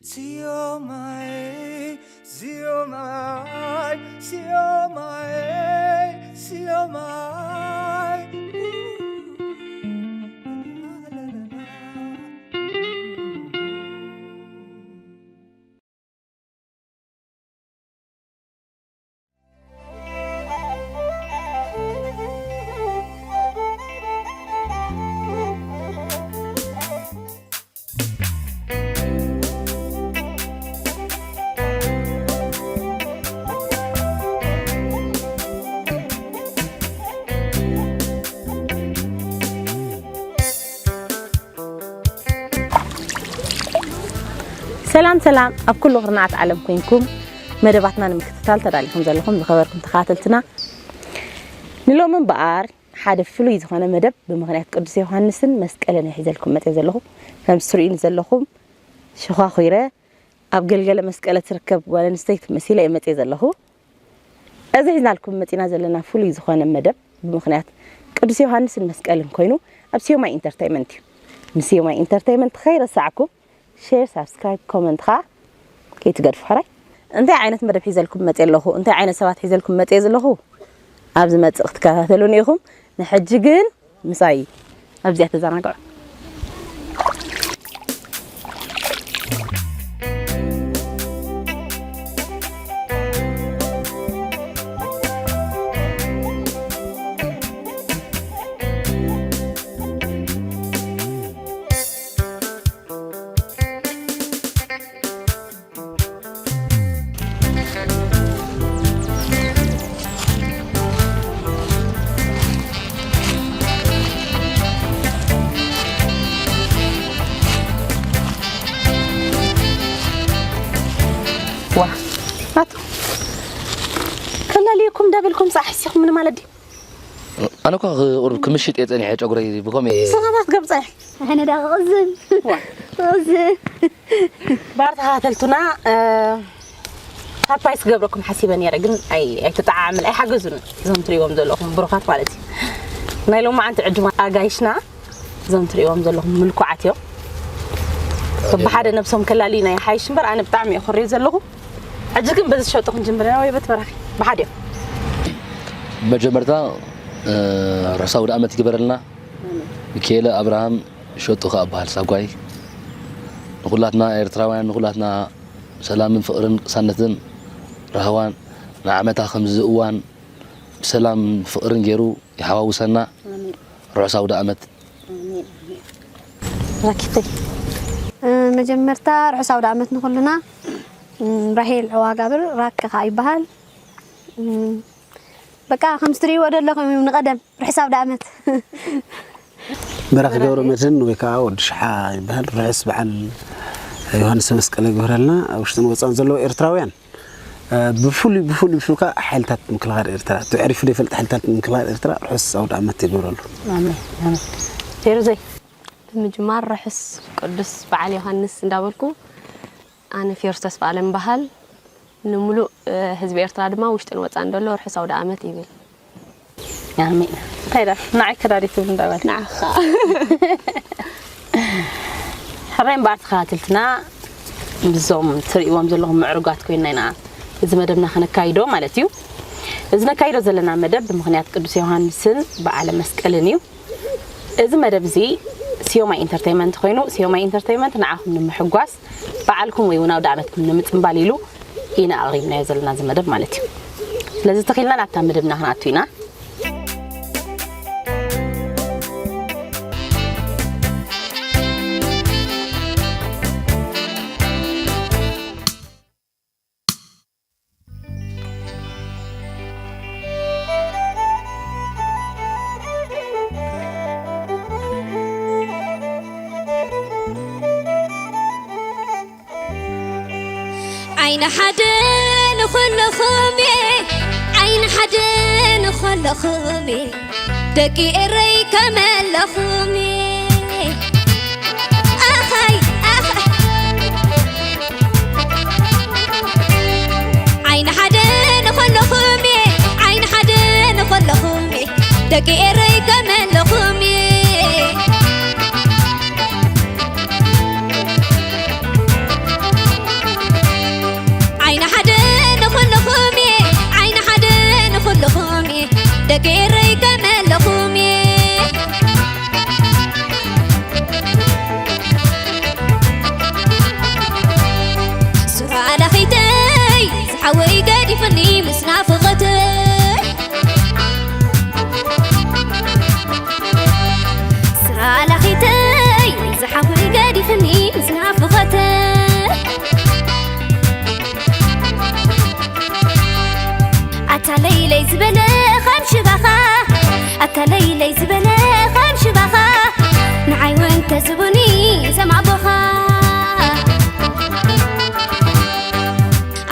Siomai, siomai, siomai, siomai. ሰላም ሰላም፣ ኣብ ኩሉ ኩርናዓት ዓለም ኮይንኩም መደባትና ንምክትታል ተዳሊኹም ዘለኹም ዝኸበርኩም ተኸታተልትና፣ ንሎሚ እምበኣር ሓደ ፍሉይ ዝኾነ መደብ ብምኽንያት ቅዱስ ዮሃንስን መስቀልን ሒዘልኩም መፅየ ዘለኹ። ከም ትርእዩኒ ዘለኹም ሸዃኹረ ኣብ ገልገለ መስቀለ ትርከብ ጓል ኣንስተይቲ መሲለ እየ መፅየ ዘለኹ። እዚ ሒዝናልኩም መፂና ዘለና ፍሉይ ዝኾነ መደብ ብምኽንያት ቅዱስ ዮሃንስን መስቀልን ኮይኑ ኣብ ሲዮማይ ኢንተርተይመንት እዩ። ንሲዮማይ ኢንተርተይመንት ከይረሳዕኩም ሼር፣ ሳብስክራይብ፣ ኮመንት ኸዓ ከይትገድፉ ሕራይ። እንታይ ዓይነት መደብ ሒዘልኩም መፅየ ኣለኹ፣ እንታይ ዓይነት ሰባት ሒዘልኩም መፅየ ዘለኹ ኣብ ዝመፅእ ክትከታተሉኒ ኢኹም። ንሕጂ ግን ምሳይ ኣብዚኣ ተዘናግዑ። ዋ፣ ኣቶ፣ ከላልየኩም ደብልኩም ጻሕ ሲኹም ምን ማለት ድዩ? ኣነ እኳ ቁሩብ ክምሽጥ እየ ጸኒሐ፣ ጨጉረይ ብኸምኡ እየ። ስኻባት ገብጸ። ኣነ ዳ ቅዝን። ዋ። ቅዝን። ባር ተኸታተልቱና፣ እ፣ ሳፕራይዝ ክገብረኩም ሓሲበ ነይረ፣ ግን ኣይ-፣ ኣይተጠዓዓምን፣ ኣይሓገዙን። እዞም ትርእይዎም ዘለኹም ብሩኻት ማለት እዩ። ናይ ሎማዓንቲ ዕዱማት ኣጋይሽና፣ እዞም ትርእይዎም ዘለኹም ምልኩዓት እዮም። በብሓደ ነብሶም ከላልዩና ይሓይሽ እምበር፣ ኣነ ብጣዕሚ እየ ኮርየ ዘለኹ። ሕጂ ግን በዚ ዝሸጡ ክንጅምር ኢና ወይ በት በራኺ ብሓደ እዮም። መጀመርታ፣ እ፣ ርሑስ ኣውደ ዓመት ይግበረልና። ሚካኤለ ኣብርሃም ሸጡ ከኣ በሃል ሳጓይ። ንኹላትና ኤርትራውያን፣ ንኹላትና ሰላምን ፍቕርን ቅሳነትን ራህዋን ንዓመታ ከምዚ እዋን ብሰላም ፍቕርን ገይሩ ይሓዋውሰና። ኣሜን። ርሑስ ኣውደ ዓመት። ኣሜን፣ ኣሜን። ራኪተይ። እ፣ መጀመርታ ርሑስ ኣውደ ዓመት ንኹልና። እ፣ ራሄል ዕዋጋብር ራክ ከኣ ይበሃል። እ፣ በቃ ከምዚ ትርእይዎ ዘለኹም እዩ ንቐደም ርሑስ ኣውደ ዓመት። በራኺ ገብረ መድህን ወይ ከዓ ወዲ ሽሓ ይበሃል። ርሑስ በዓል ዮሃንስ መስቀል ይግበረልና። ኣብ ውሽጥን ወፃእን ዘለዉ ኤርትራውያን፣ እ፣ ብፍሉይ፣ ብፍሉይ፣ ብፍሉይ ከዓ ሓይልታት ምክልኻል ኤርትራ፣ ተዕሪፉ ዘይፈልጥ ሓይልታት ምክልኻል ኤርትራ ርሑስ ኣውደ ዓመት ይግበረሉ። ኣሜን፣ ኣሜን። ፌሩዘይ። ብምጅማር ርሑስ ቅዱስ በዓል ዮሃንስ እንዳበልኩ፣ ኣነ ፌሩዝ ተስፋ ኣለም በሃል። ንምሉእ፣ እ፣ ህዝቢ ኤርትራ ድማ ውሽጥን ወፃእን ደሎ ርሑስ ኣውደ ዓመት ይብል። ኣሜን። እንታይ ዳ-፣ ንዓይ ከዳዲ ትብል እንዳበል። ንዓኻ። ሕራይ እምበኣር ተኸታተልትና፣ ብዞም ትርእይዎም ዘለኹም ምዕሩጋት ኮይንና ኢና እዚ መደብና ከነካይዶ ማለት እዩ። እዚ ነካይዶ ዘለና መደብ ብምኽንያት ቅዱስ ዮሃንስን በዓለ መስቀልን እዩ። እዚ መደብ እዚ ሲዮማይ ኢንተርተይመንት ኮይኑ፣ ሲዮማይ ኢንተርተይመንት ንዓኹም ንምሕጓስ በዓልኩም ወይ እውን ኣውደ ዓመትኩም ንምጽንባል ኢሉ ኢና ኣቕሪብናዮ ዘለና እዚ መደብ ማለት እዩ። ስለዚ ተኺልና ናብታ መደብና ክንኣቱ ኢና። ዓይኒ ሓደ ንኹልኹም እየ፣ ዓይኒ ሓደ ንኹልኹም እየ፣ ደቂ ኤረይ ከመለኹም እየ። ኣኻይ፣ ኣኻይ። ዓይኒ ሓደ ንኹልኹም እየ፣ ዓይኒ ሓደ ንኹልኹም እየ፣ ደቂ ኤረይ ከመለኹም እየ። ኣታ ለይለይ ዝበለ ከም ሽባኻ፣ ንዓይ እውን ተዝቡኒ ዘማቦኻ።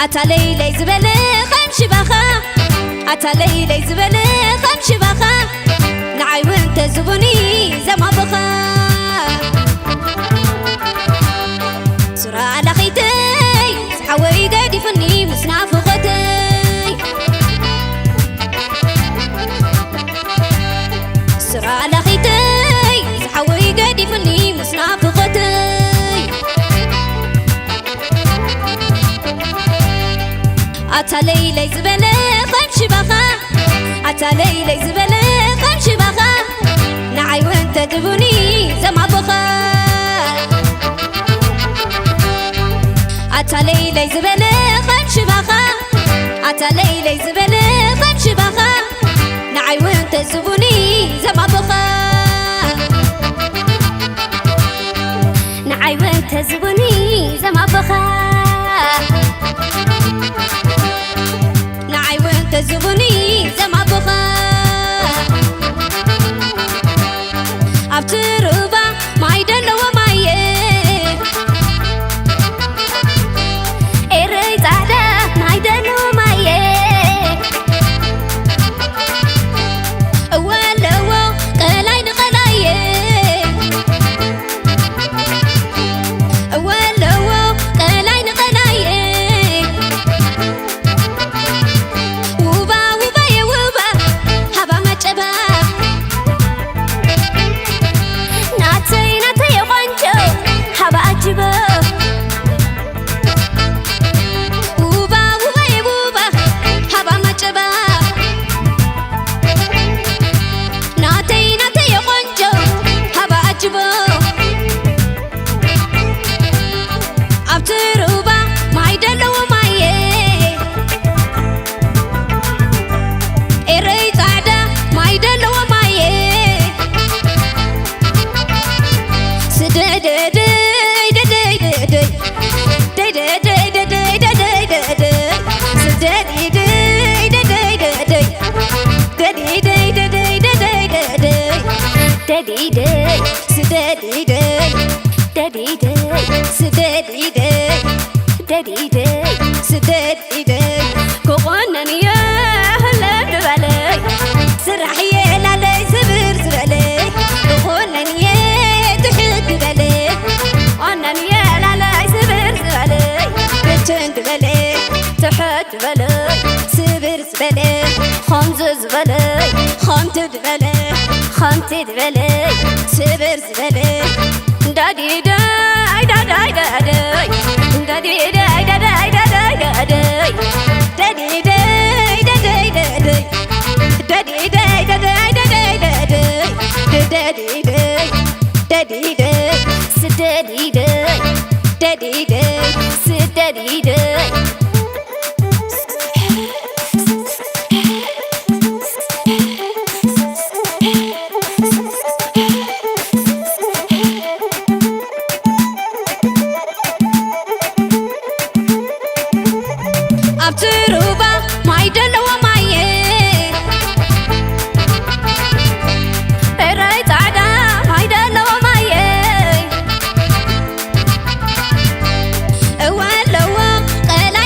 ኣታ ለይለይ ዝበለ ከም ሽባኻ፣ ኣታ ለይለይ ዝበለ ከም ሽባኻ፣ ንዓይ እውን ተዝቡኒ ዘማቦኻ። ሱራ ኣላኺተይ ዝሓወይ ገዲፉኒ ምስ ናፍቖተይ። ሱራ ኣላኺተይ ዝሓወይ ገዲፉኒ ምስ ናፍቖተይ። ኣታ ለይለይ ዝበለ ከም ሽባኻ፣ ኣታ ለይለይ ዝበለ ከም ሽባኻ፣ ንዓይ እውን ተትቡኒ ዘማቦኻ። ኣታ ለይለይ ዝበለ ከም ሽባኻ፣ ኣታ ለይለይ ዝበለ ከም ሽባኻ፣ ንዓይ እውን ተዝቡኒ ዘማቦኻ። ንዓይ እውን ተዝቡኒ ዘማቦኻ። ንዓይ እውን ተዝቡኒ ዘማቦኻ። ኣብቲ ሩባ ማይ ደለዎ ማየ፣ ኤረይ ጻዕዳ ማይ ደለዎ ማየ። እወ ኣለዎ ቀላይ ንቐላየ፣ እወ ኣለዎ ቀላይ ንቐላየ። ውባ ውባየ ውባ ሃባ መጨባ፣ ናተይ ናተይ ቆንጆ ሃባ ኣጅባ። ውባ ውባየ ውባ ሃባ መጨባ፣ ናተይ ናተይ ቆንጆ ሃባ ኣጅባ። ኣብቲ ሩባ ማይ ደለዎ ማየ፣ ኤረይ ጻዕዳ ማይ ደለዎ ማየ። ስደደደይ ደደይ ደደይ፣ ደደደይ ደደይ ደደይ ደደይ፣ ስደደደይ ደደይ ደደይ፣ ደደደይ ደደይ ደደይ፣ ደደደይ ስደደይ ደይ፣ ደደደይ ስደደይ ደይ፣ ደደደይ ስደደይ ደይ። ክቑነን እየ ህልም ዝበለይ፣ ስራሕ እየ ላለይ ስብር ዝበለይ። ክቑነን እየ ትሕት ዝበለይ፣ ቁነን እየ ላለይ ስብር ዝበለይ። ብትን ዝበለይ፣ ትሕት ዝበለይ፣ ስብር ዝበለይ፣ ኸምዚ ዝበለይ፣ ኸምቲ ዝበለይ፣ ኸምቲ ዝበለይ፣ ስብር ዝበለይ። ዳዲደይ ዳዳይ ዳደይ፣ ዳዲደይ ዳዳይ ዳዳይ ዳደይ፣ ዳዲደይ ዳዳይ ዳደይ፣ ዳዲደይ ዳዳይ ዳዳይ ዳደይ፣ ዳዲደይ ዳዲደይ ስደዲደይ፣ ዳዲደይ ስደዲደይ። ኣብቲ ሩባ ማይ ደለዎ ማየ፣ ኤረይ ጻዕዳ ማይ ደለዎ ማየ። እወ ኣለዎ ቀላይ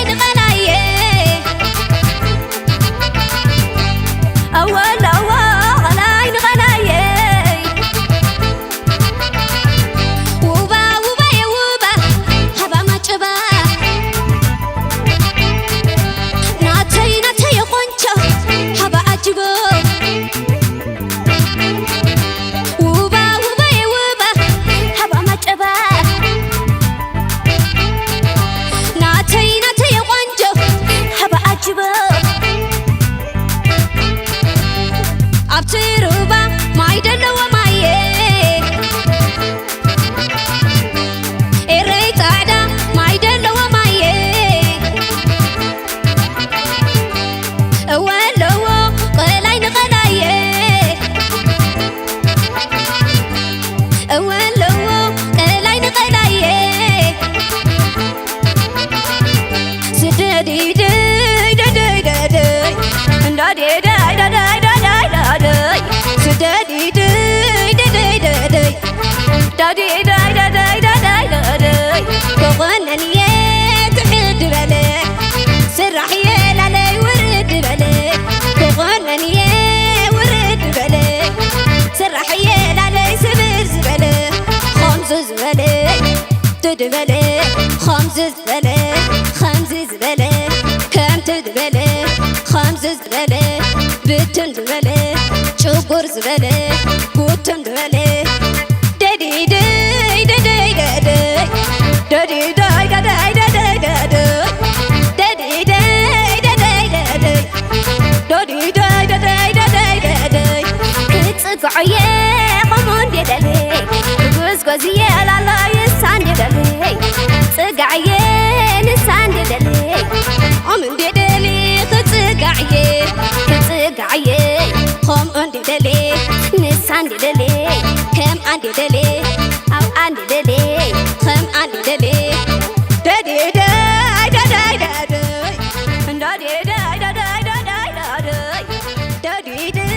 ዳዲ ዳይ ዳዳይ ዳዳይ ዳዳይ ክቑነን እየ ትሕት በለ ስራሕ እየ ላለይ ውርድ በለ ክቑነን እየ ውርድ በለ ስራሕ እየ ላለይ ስብር ዝበለ ኸምዚ ዝበለ ትድበለ ኸምዚ ዝበለ ኸምዚ ዝበለ ከምቲ ዝበለ ኸምዚ ዝበለ ብትን ዝበለ ጭጉር ዝበለ ጉትን ዝበለ ደዲደይ ደደይ ደደይ ደዲደይ ደደይ ደደይ ደደይ ደዲደይ ደደይ ደደይ ደዲደይ ደደይ ደደይ ደደይ ክጽግዖየ ኸሙ እንዴ ደለይ ክጉዝጎዝየ ላሎ ይሳ እንዴ ደለይ ጽጋዕየ ንሳ እንዴ ደለይ ኦም እንዴ ደሊ ክጽጋዕየ ክጽጋዕየ ኸም እንዴ ደሊ ንሳ እንዴ ደሊ ከም ኣንዴ ደሊ ኣብ ኣንዴ ደሊ ከም ኣንዴ ደሊ ደዲ ደይ ደደይ ደደይ እንዳዲ ደይ ደደይ ደደይ ደደይ ደዲ ደይ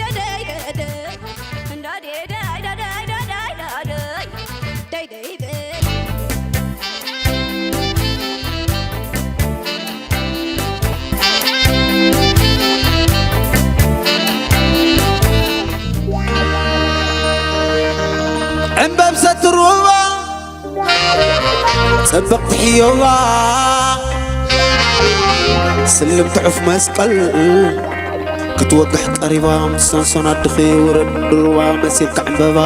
ደደይ ደደይ እንዳዲ ደይ ደደይ ደደይ ደደይ ደይ ደይ ደይ ዕንበብ ሰትሩባ ጽብቕቲ ሕዮባ ስልምቲ ዑፍ መስቀል ክትወግሕ ቀሪባ ምስ ሰንሰን ኣድኺ ውረድ ድርባ መሲልካ ዕንበባ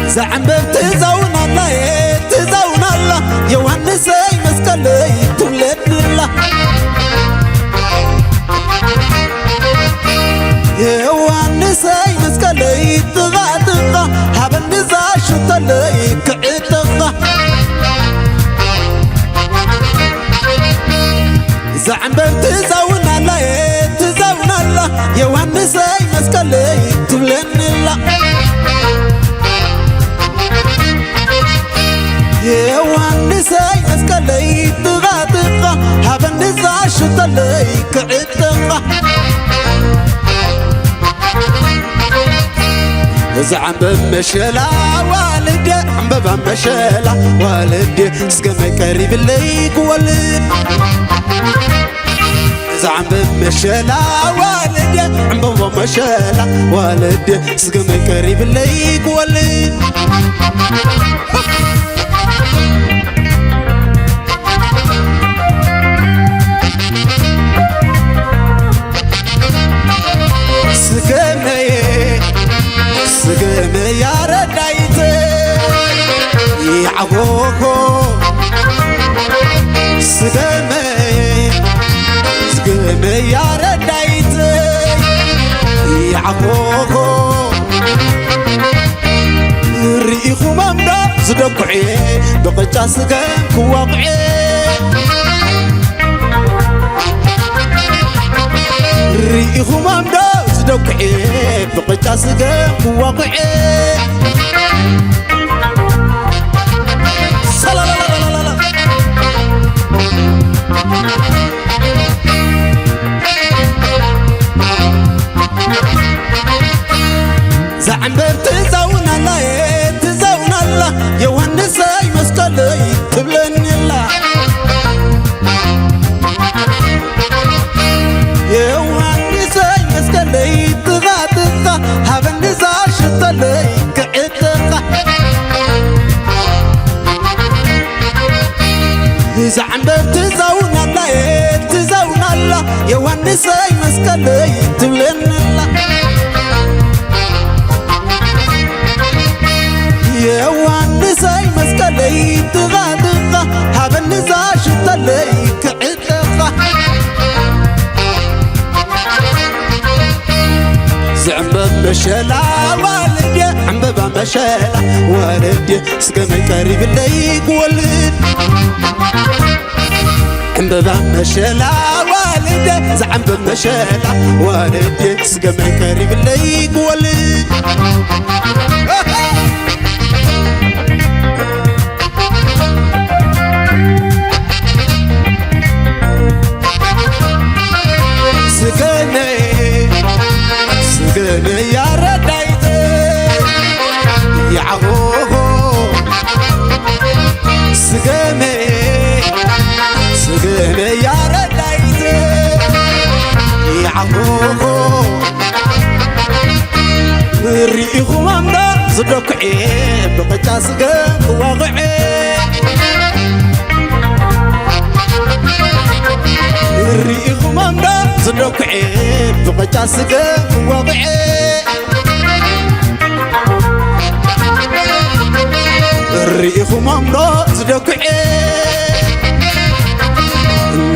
እዛ ዕንበብ ትዛውን ኣላ እየ ትዛውን ኣላ ዮሃንሰይ መስቀለይ ትብለኒ ኣላ ዮሃንሰይ መስቀለይ ጥቓ ጥቓ ሃበኒ እዛ ሽቶለይ ክዕጥቓ እዛ ዕንበብ ትዛውን ኣላ እየ ትዛውን ኣላ ዮሃንሰይ መስቀለይ ትብለኒ ኣላ ዮሃንሰይ መስቀለይ ጥቓ ጥቓ ሃበኒ እዛ ሽቶለይ ክዕጥቓ እዛ ዕንበብ መሸላ ዋልደ ዕንበባ መሸላ ዋልደ ስገመይ ቀሪብለይ ክወልድ እዛ ዕንበብ መሸላ ዋልደ ዕንበባ መሸላ ዋልደ ስገመይ ቀሪብለይ ክወልድ ስገመየ ስገመ ያረዳይተ ይዓቦኾ ስገመየ ስገመ ያረዳይተ ይዓቦኾ ርኢኹሞም ዶ ዝደኩዐ ብቕጫ ስገም ክዋኩዐ ርኢኹሞም ዶ ዝደኩዐ ብቕጫ ስገም ክዋኩዐ ሰላላላላላ ዛዕንበር ትዛውናላ እየ ትዛውናላ ዮሃንሰይ መስቀለይ ትብለኒ ኣላ ዮሃንሰይ መስቀለይ ጥቓ ጥቓ ሃበኒ ዛሽተለይ ክዕጥቓ ዛዕንበር ትዛውናላ እየ ትዛውናላ ዮሃንሰይ መስቀለይ ትብለኒ ኣላ ዮሃንሰይ መስቀለይ ጥቓ ጥቓ ሃበኒ ዛሽተለይ ክዕጥቓ ዝዕንበብ መሸላ ዋልድየ ዕንበባ መሸላ ዋልድየ ስገመይ ቀሪብለይ ክወልድ ዕንበባ መሸላ ዋልደ ዝዓንበብ መሸላ ዋልደ ስገመይ ቀሪብለይ ክወልድ ያረዳይት ያዕቆብ ስገመ ስገመ ያረዳይት ያዕቆብ ርኢኹም ኣምዶ ዝደኩዐ ብቕጫ ስገም ክዋቕዐ ርኢኹም ኣምዶ ዝደኩዐ ብቕጫ ስገም ክዋቕዐ ርኢኹም ኣምዶ ዝደኩዐ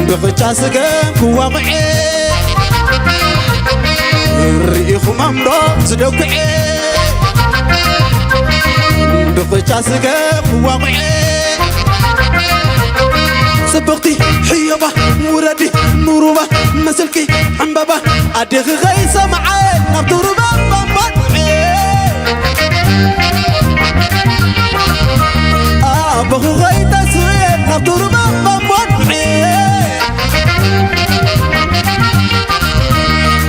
ብቕጫ ስገም ክዋቕዐ ርኢኹም ኣምዶ ዝደኩዐ ብቕጫ ስገም ክዋቕዐ ጽብቕቲ ሕዮባ ውረዲ ንሩባ መሰልኪ ዕምበባ ኣዴኺ ኸይሰምዐ ናብ ቱሩባ ባምባን ኣቦኺ ኸይተስእን ናብ ቱሩባ ባምባን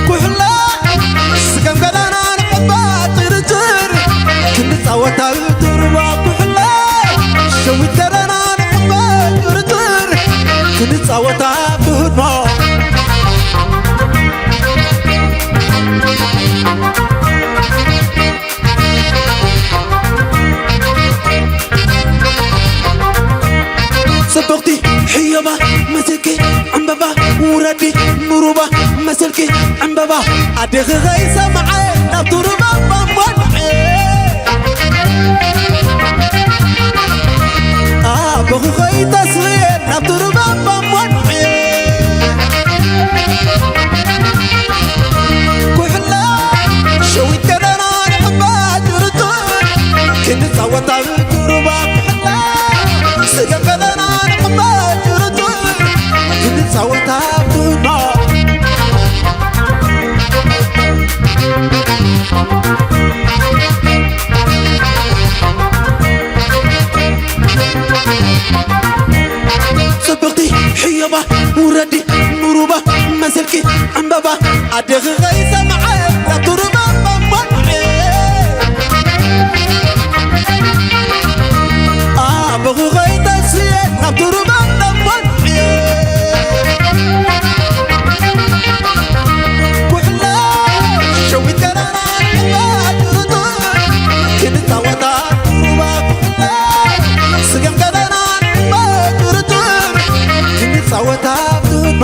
ኩሕላ ስገም ገዳና ንሕባ ጭርጭር ክንጻወታ ቱሩባ ኩሕላ ሸዊት ገዳና ንሕባ ጭርጭር ክንጻወታ ብህድሞ ጽብቕቲ ሕዮባ መሰልኪ ዕምበባ ውረዲ ንሩባ መሰልኪ ዕምበባ ኣዴኺ ኸይሰምዐ ናብ ቱሩባ ባምባን ኣቦኺ ኸይተስእን ናብ ቱሩባ ባምባን ኩሕላ ሸዊት ገደና ንሕባ ጭርጭር ክንጻወታ ቱሩባ ኩሕላ ስገም ገደና ንሕባ ጭርጭር ክንጻወታ ቱሩባ ጽብቕቲ ሕዮባ ውረዲ ንሩባ መሰልኪ ዕምበባ ኣዴኺ ኸይሰምዐ ናብ ቱሩባ ባምባን ኣቦኺ ኸይተስእን ናብ ቱሩባ ባምባን ኩሕላ ሸዊት ገራና ጡሩጡር ክንጻወታ ሩባ ኩሕላ ስገም ገራና ጡሩጡር ክንጻወታ ሩባ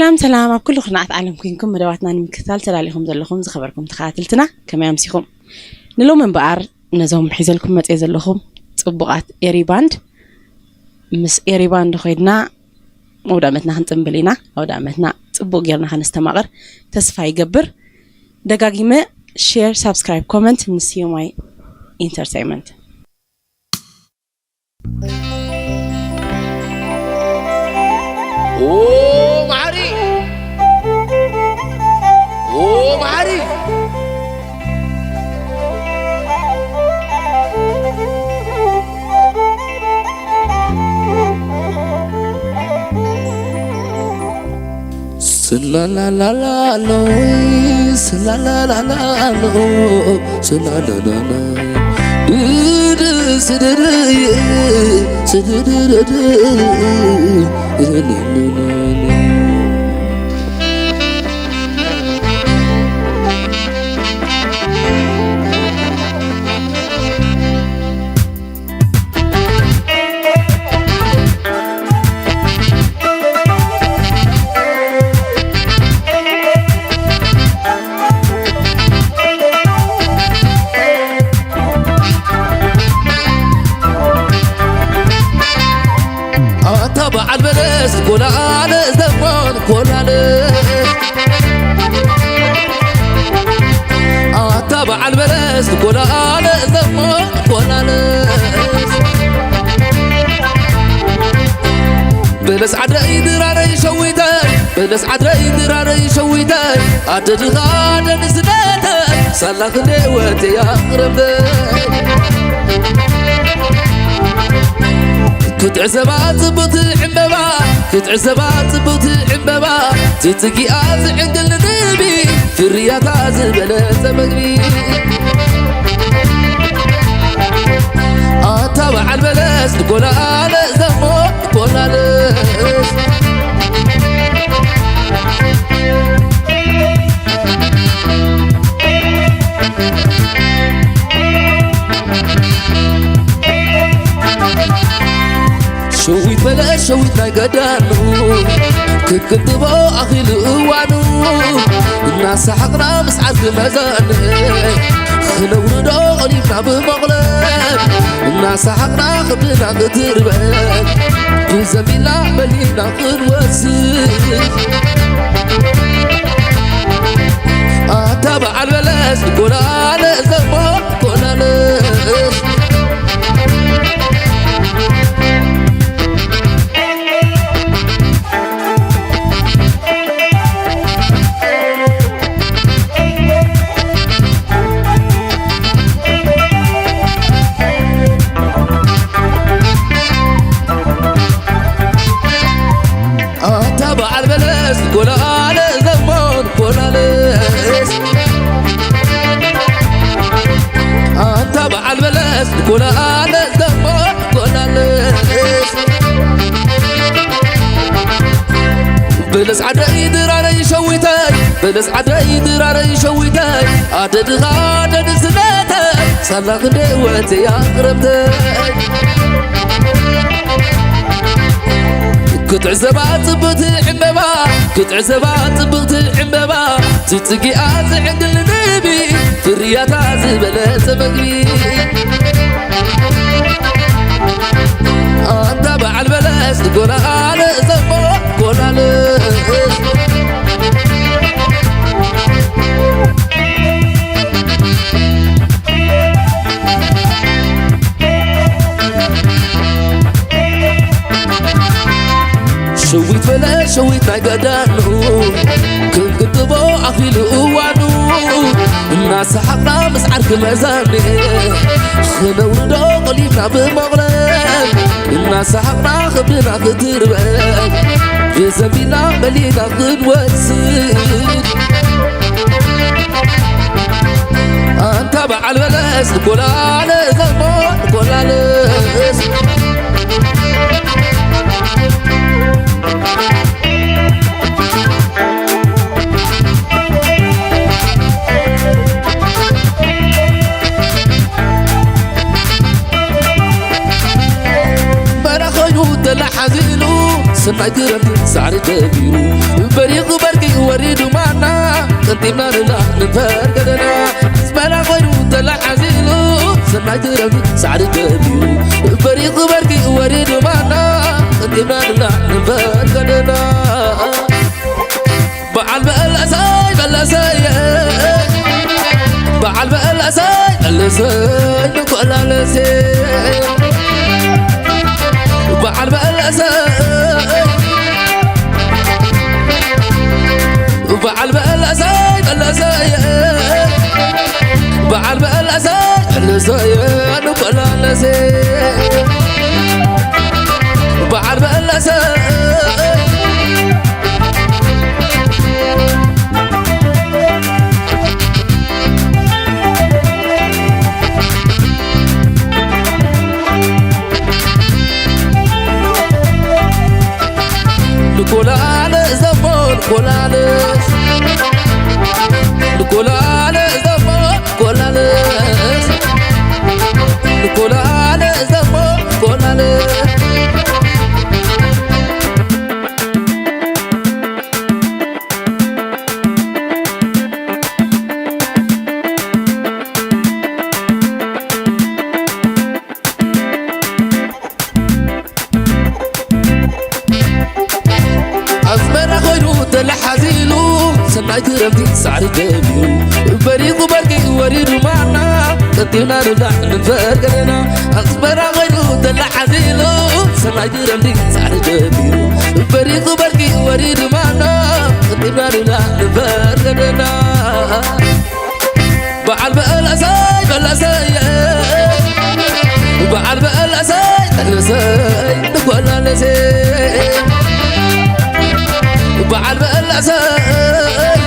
ሰላም ሰላም፣ ኣብ ኩሉ ኩርናዓት ዓለም ኮንኩም መደባትና ንምክትታል ተዳሊኹም ዘለኹም ዝኸበርኩም ተኸታተልትና፣ ከመይ ኣምሲኹም? ንሎሚ እምበኣር ነዞም ሒዘልኩም መጽየ ዘለኹም ጽቡቓት ኤሪ ባንድ፣ ምስ ኤሪ ባንድ ኮይድና ኣውደ ዓመትና ክንጽንብል ኢና። ኣውደ ዓመትና ጽቡቕ ጌርና ከነስተማቕር ተስፋ ይገብር። ደጋጊመ ሼር፣ ሳብስክራይብ፣ ኮመንት ንስዮማይ ኢንተርቴይመንት። ኦ መሓሪ፣ ኦ መሓሪ። ስላላላላሎ፣ ስላላላላሎ፣ ስላላላላ። ድድ ስድድይ፣ ስድድድድ። ኣታ በዓል በለስ ኮላለ ዘመን ኮላለ። ኣታ በዓል በለስ ኮላለ ዘመን ኮላለ። በለስ ዓድረይ ድራረይ ሸዊተይ፣ በለስ ዓድረይ ድራረይ ሸዊተይ፣ ኣደ ድኻ ኣደ ንስነተይ፣ ሳላ ክንደይ ወትያ ቅረበይ። ክትዕዘባ ጽብቕቲ ዕምበባ፣ ክትዕዘባ ጽብቕቲ ዕምበባ፣ ትጽጊኣ ዝዕንግል ንንቢ፣ ፍርያታ ዝበለጸ መግቢ። ኣታ በዓል በለስ ንጎላለ ዘሞ ጎላለ። ሸዊት በለ ሸዊት ናይ ገዳኑ ክቅንጥቦ ኣኺሉ እዋኑ እናሰሓቕና ምስ ዓርኪ መዛን ክነውርዶ ቐሊብና ብመቕለን እናሰሓቕና ክብድና ክትርበን ብዘሚላ መሊና ክንወስድ ኣታ በዓል በለስ ጎላለ ዘሞ ጎላለ። ኣታ በዓል በለስ ጎላለ ዘመን ጎላለስ። ኣታ በዓል በለስ ጎላለ ዘመን ጎላለስ። በለስ ዓደይ ድራረይ ሸዊተይ፣ በለስ ዓደይ ድራረይ ሸዊተይ፣ ኣደ ድኻ ኣደ ንስነተይ፣ ሳላ ክንደይ ወትያ ቅረብተይ። ክትዕዘባ ጽብቕቲ ዕምበባ፣ ክትዕዘባ ጽብቕቲ ዕምበባ፣ ትጽጊኣ ዝዕንግል ንንቢ፣ ፍርያታ ዝበለጸ መግቢ። ኣንታ በዓል በለስ ጎላለ ዘሞ ጎላለ። ሸዊት በለ ሸዊት ናይ ገዳኑ ክንግድቦ ኣኺሉ እዋኑ እናሰሓቕና ምስ ዓርኪ መዛኒ ክነውርዶ ቆሊፍና ብመቕለን እናሰሓቕና ክብድና ክትርበን ብዘቢና በሊና ክንወስድ ኣንታ በዓል በለስ ጎላለ ዘሞ ጎላለስ። በረኸዩ ተለሓዚሉ ሰናይ ክረምቲ ሳዕሪ ደቢሩ በሪቑ በርቂ ወሪዱ ማና ቀንጢብና ንብላዕ ንንበር ገደና ኣስመራ ኮይኑ ተለዓዚሉ ሰናይ ክረምቲ ሳዕሪ ደቢሩ በሪቑ በርቂ ወሪዱ ማና ቀንጢብና ንብላዕ ንንበር ገደና በዓል በለሰይ በለሰይ በዓል በለሰይ በለሰይ ንኮላለሴ በዓል በለሰይ በዓል በለሰይ በለሰይ በዓል በለሰይ በለሰይ ንኮላለሴ በዓል በለሰይ ንኮላለ ዘቦ ንኮላለ ንኮላለ ዘቦ ንኮላለ ንኮላለ ዘቦ ንኮላለ ኣስመራ ኮይኑ ተለሓዚሉ ሰናይ ክረምቲ ሳዕሪ ደቢሩ በሪቑ በርቂ ወሪዱ ማና ቀጢና ንብላዕ ንንበር ገለና ኣስመራ ኮይኑ ተለሓዚሉ ሰናይ ክረምቲ ሳዕሪ ደቢሩ በሪቑ በርቂ ወሪዱ ማና ቀጢና ንብላዕ ንንበር ገለና በዓል በለሰይ በለሰይ በዓል በለሰይ በለሰይ ንጓላለሰይ በዓል በለሰይ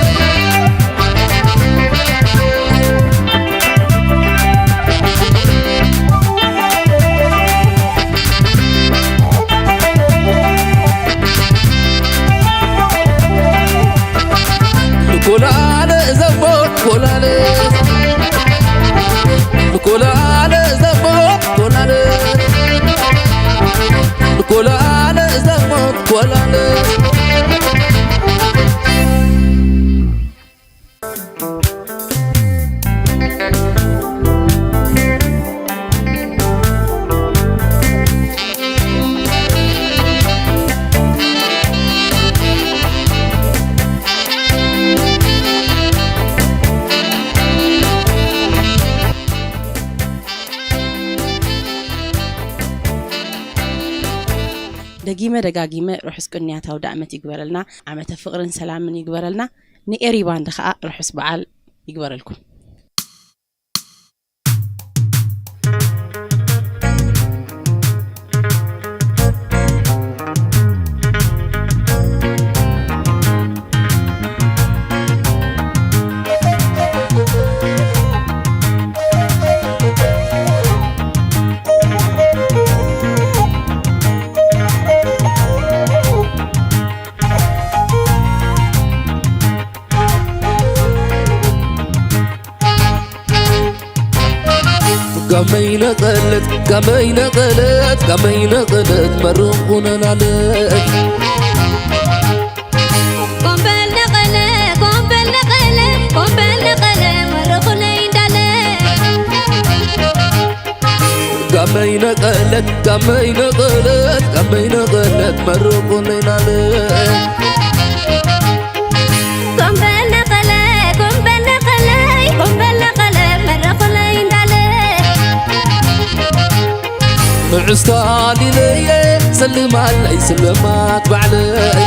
ንኮላለ ዘቦ ኮላለ ንኮላለ ዘቦ ኮላለ ንኮላለ ዘቦ ኮላለ ደጊመ ደጋጊመ ርሑስ ቅንያት ኣውደ ዓመት ይግበረልና። ዓመተ ፍቕርን ሰላምን ይግበረልና። ንኤሪ ባንድ ኸኣ ርሑስ በዓል ይግበረልኩም። ጋመይ ነቐለት ጋመይ ነቐለት ጋመይ ነቐለት መርቑ ነናለት ቆምበል ነቐለ ቆምበል ነቐለ ቆምበል ነቐለ መርቑለይ እንዳለ ጋመይ ነቐለት ጋመይ ነቐለት ጋመይ ነቐለት መርቑለይ ናለት ቆምበል ነቐለ ቆምበል ነቐለይ ቆምበል ነቐለ መርቑለይ እንዳለ ምዕስታሊለየ ስልማለይ ስለማት ባዕለይ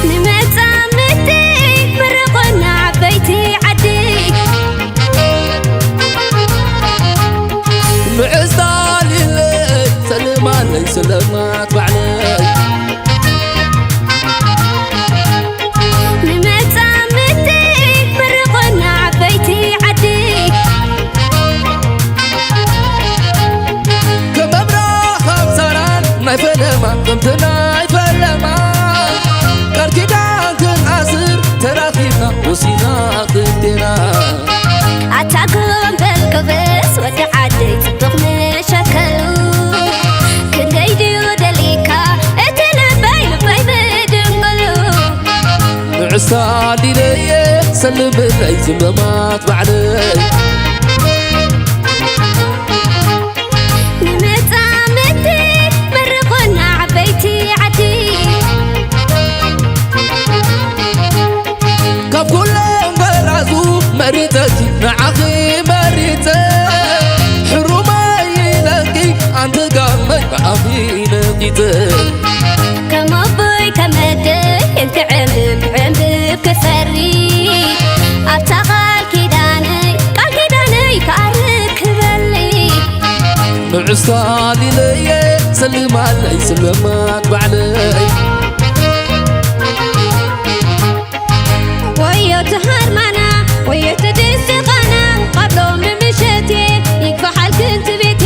ንመጻምድቲ መርቑና ዓበይቲ ዓዲ ምዕስታሊለይ ስልማለይ ስለማት ባዕለይ ንመጻምድቲ መርቑና ዓበይቲ ዓዲ ከም ኣብራኻም ሳራን ናይ ፈለማ ታሊለየ ሰልምለይ ዝመማት ባዕለይ። ንመጻምድቲ መርቑና ዓበይቲ ዓዲ። ካብ ኩሎም በራዙ መሪጸኪ ንዓኺ መሪጸ። ሕሩመይ ኢለኪ ኣንቲ ጋመይ ብኣኺ ነቂጸ። ከም ኣቦይ ከም ኣደይ እንትዕምም ዕምብብ ክፈሪ ኣብታ ቃል ኪዳነይ ቃል ኪዳነይ ክኣርግ ክበሊ። ንዑስ ታሊለየ ሰልማለይ ስልማት ባዕለይ። ወዮ ትሃርማና ወዮ ትድስቓና ካብ ሎሚ ምሸት ይግፋሓልክን ትቤቴ።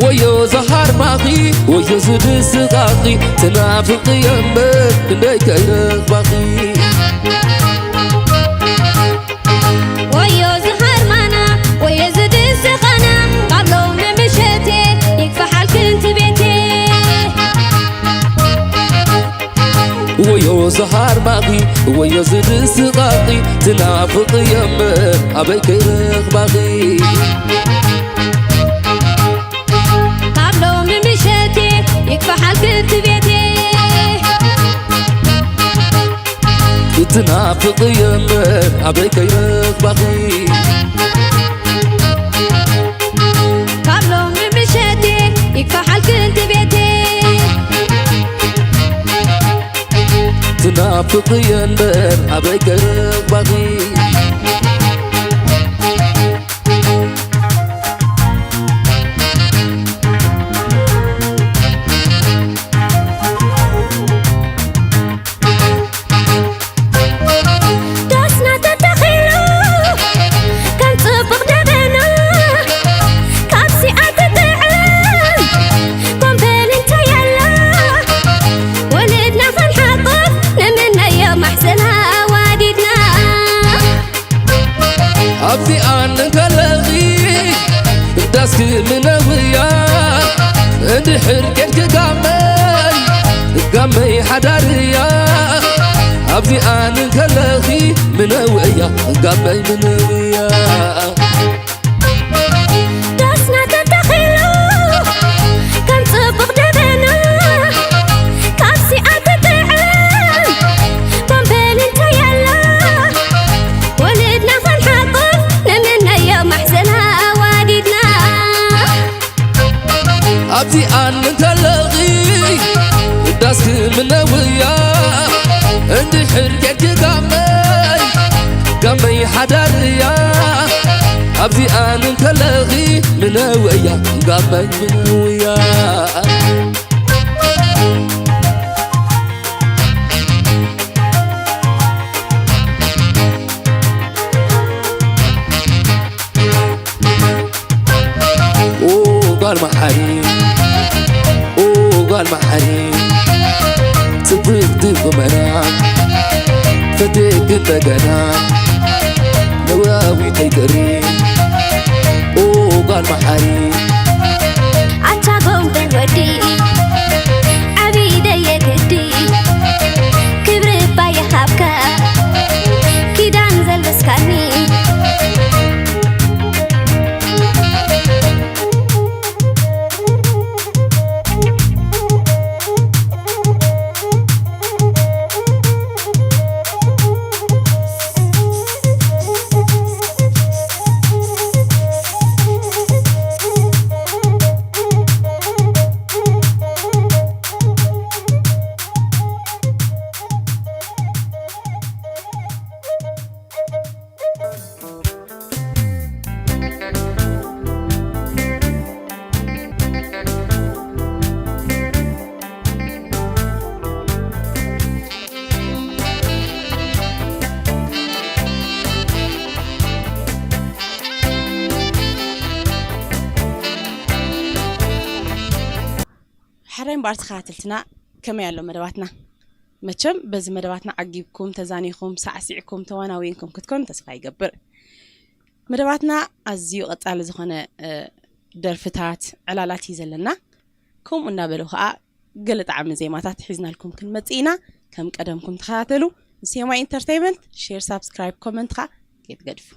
ወዮ ዝሃርማኺ ወዮ ዝድስቓኺ ትናፍቂ እምበር ክንደይ ከይረኽባኺ። ወዮ ዝሃርማና ወዮ ዝድስቓና ካብ ሎሚ ምሸት ይግፋሓልክን ትቤቴ። ወዮ ዝሃርማኺ ወዮ ዝድስቓኺ ትናፍቂ እምበር ኣበይ ክረኽባኺ። ካብ ሎሚ ምሸት ይግፋሓልክን ትቤቴ። ትናፍቂ እምበር ኣበይ ከይረኽባኺ። ካብ ሎሚ ምሸት ይግፋሓልክን ትቤቴ። ትናፍቂ እምበር ኣበይ ከይረኽባኺ። ዳስና ተተኺሉ ከም ጽቡቕ ደበና፣ ካብ ሲኣ ትጥዕም ኮምበል እንተያላ፣ ወለድና ክንሓቁፍ ንምነዮ ማሕዘና ኣዋዲድና። ኣብዚኣ እንከለኺ ዳስኪ ምነውያ፣ እንድሕር ኬድኪ ጋመይ፣ ጋመይ ሓዳርያ። ኣብዚኣ እንከለኺ ምነውያ፣ ጋመይ ምነውያ። ዳስና ተተኺሉ ከም ጽቡቕ ደበና፣ ካብ ሲኣ ትጥዕም ኮምበል እንተያላ፣ ወለድና ክንሓቁፍ ንምነዮ ማሕዘና ኣዋዲድና። ኣብዚኣ እንከለኺ ዳስኪ ምነውያ፣ እንድሕር ኬድኪ ጋመይ፣ ጋመይ ሓዳርያ። ኣብዚኣ እንከለኺ ምነውያ፣ ጋመይ ምነውያ። ኦ ጓል መሓሪ፣ ኦ ጓል መሓሪ፣ ጽብቕቲ ቁመና፣ ፈቴክ እንደገና፣ ነዋዊተይ ጥሪ፣ ኦ ጓል መሓሪ። ኣታ ጎንበል ወዲ፣ ዓቢ ደየ ግዲ፣ ክብሪ እባ ይሃብካ፣ ኪዳን ዘልበስካኒ። ሓራይ እምበኣር ተኸታተልትና፣ ከመይ ኣሎ መደባትና? መቸም በዚ መደባትና ዓጊብኩም፣ ተዛኒኹም፣ ሳዕሲዕኩም፣ ተዋናዊንኩም ክትኮኑ ተስፋ ይገብር። መደባትና ኣዝዩ ቀጻሊ ዝኾነ፣ እ፣ ደርፍታት፣ ዕላላት እዩ ዘለና። ከምኡ እናበሉ ኸኣ ገለ ጣዕሚ ዜማታት ሒዝናልኩም ክንመጽእ ኢና። ከም ቀደምኩም ተኸታተሉ። ንሴማ ኢንተርቴይመንት ሼር፣ ሳብስክራይብ፣ ኮመንት ኸዓ ከይትገድፉ።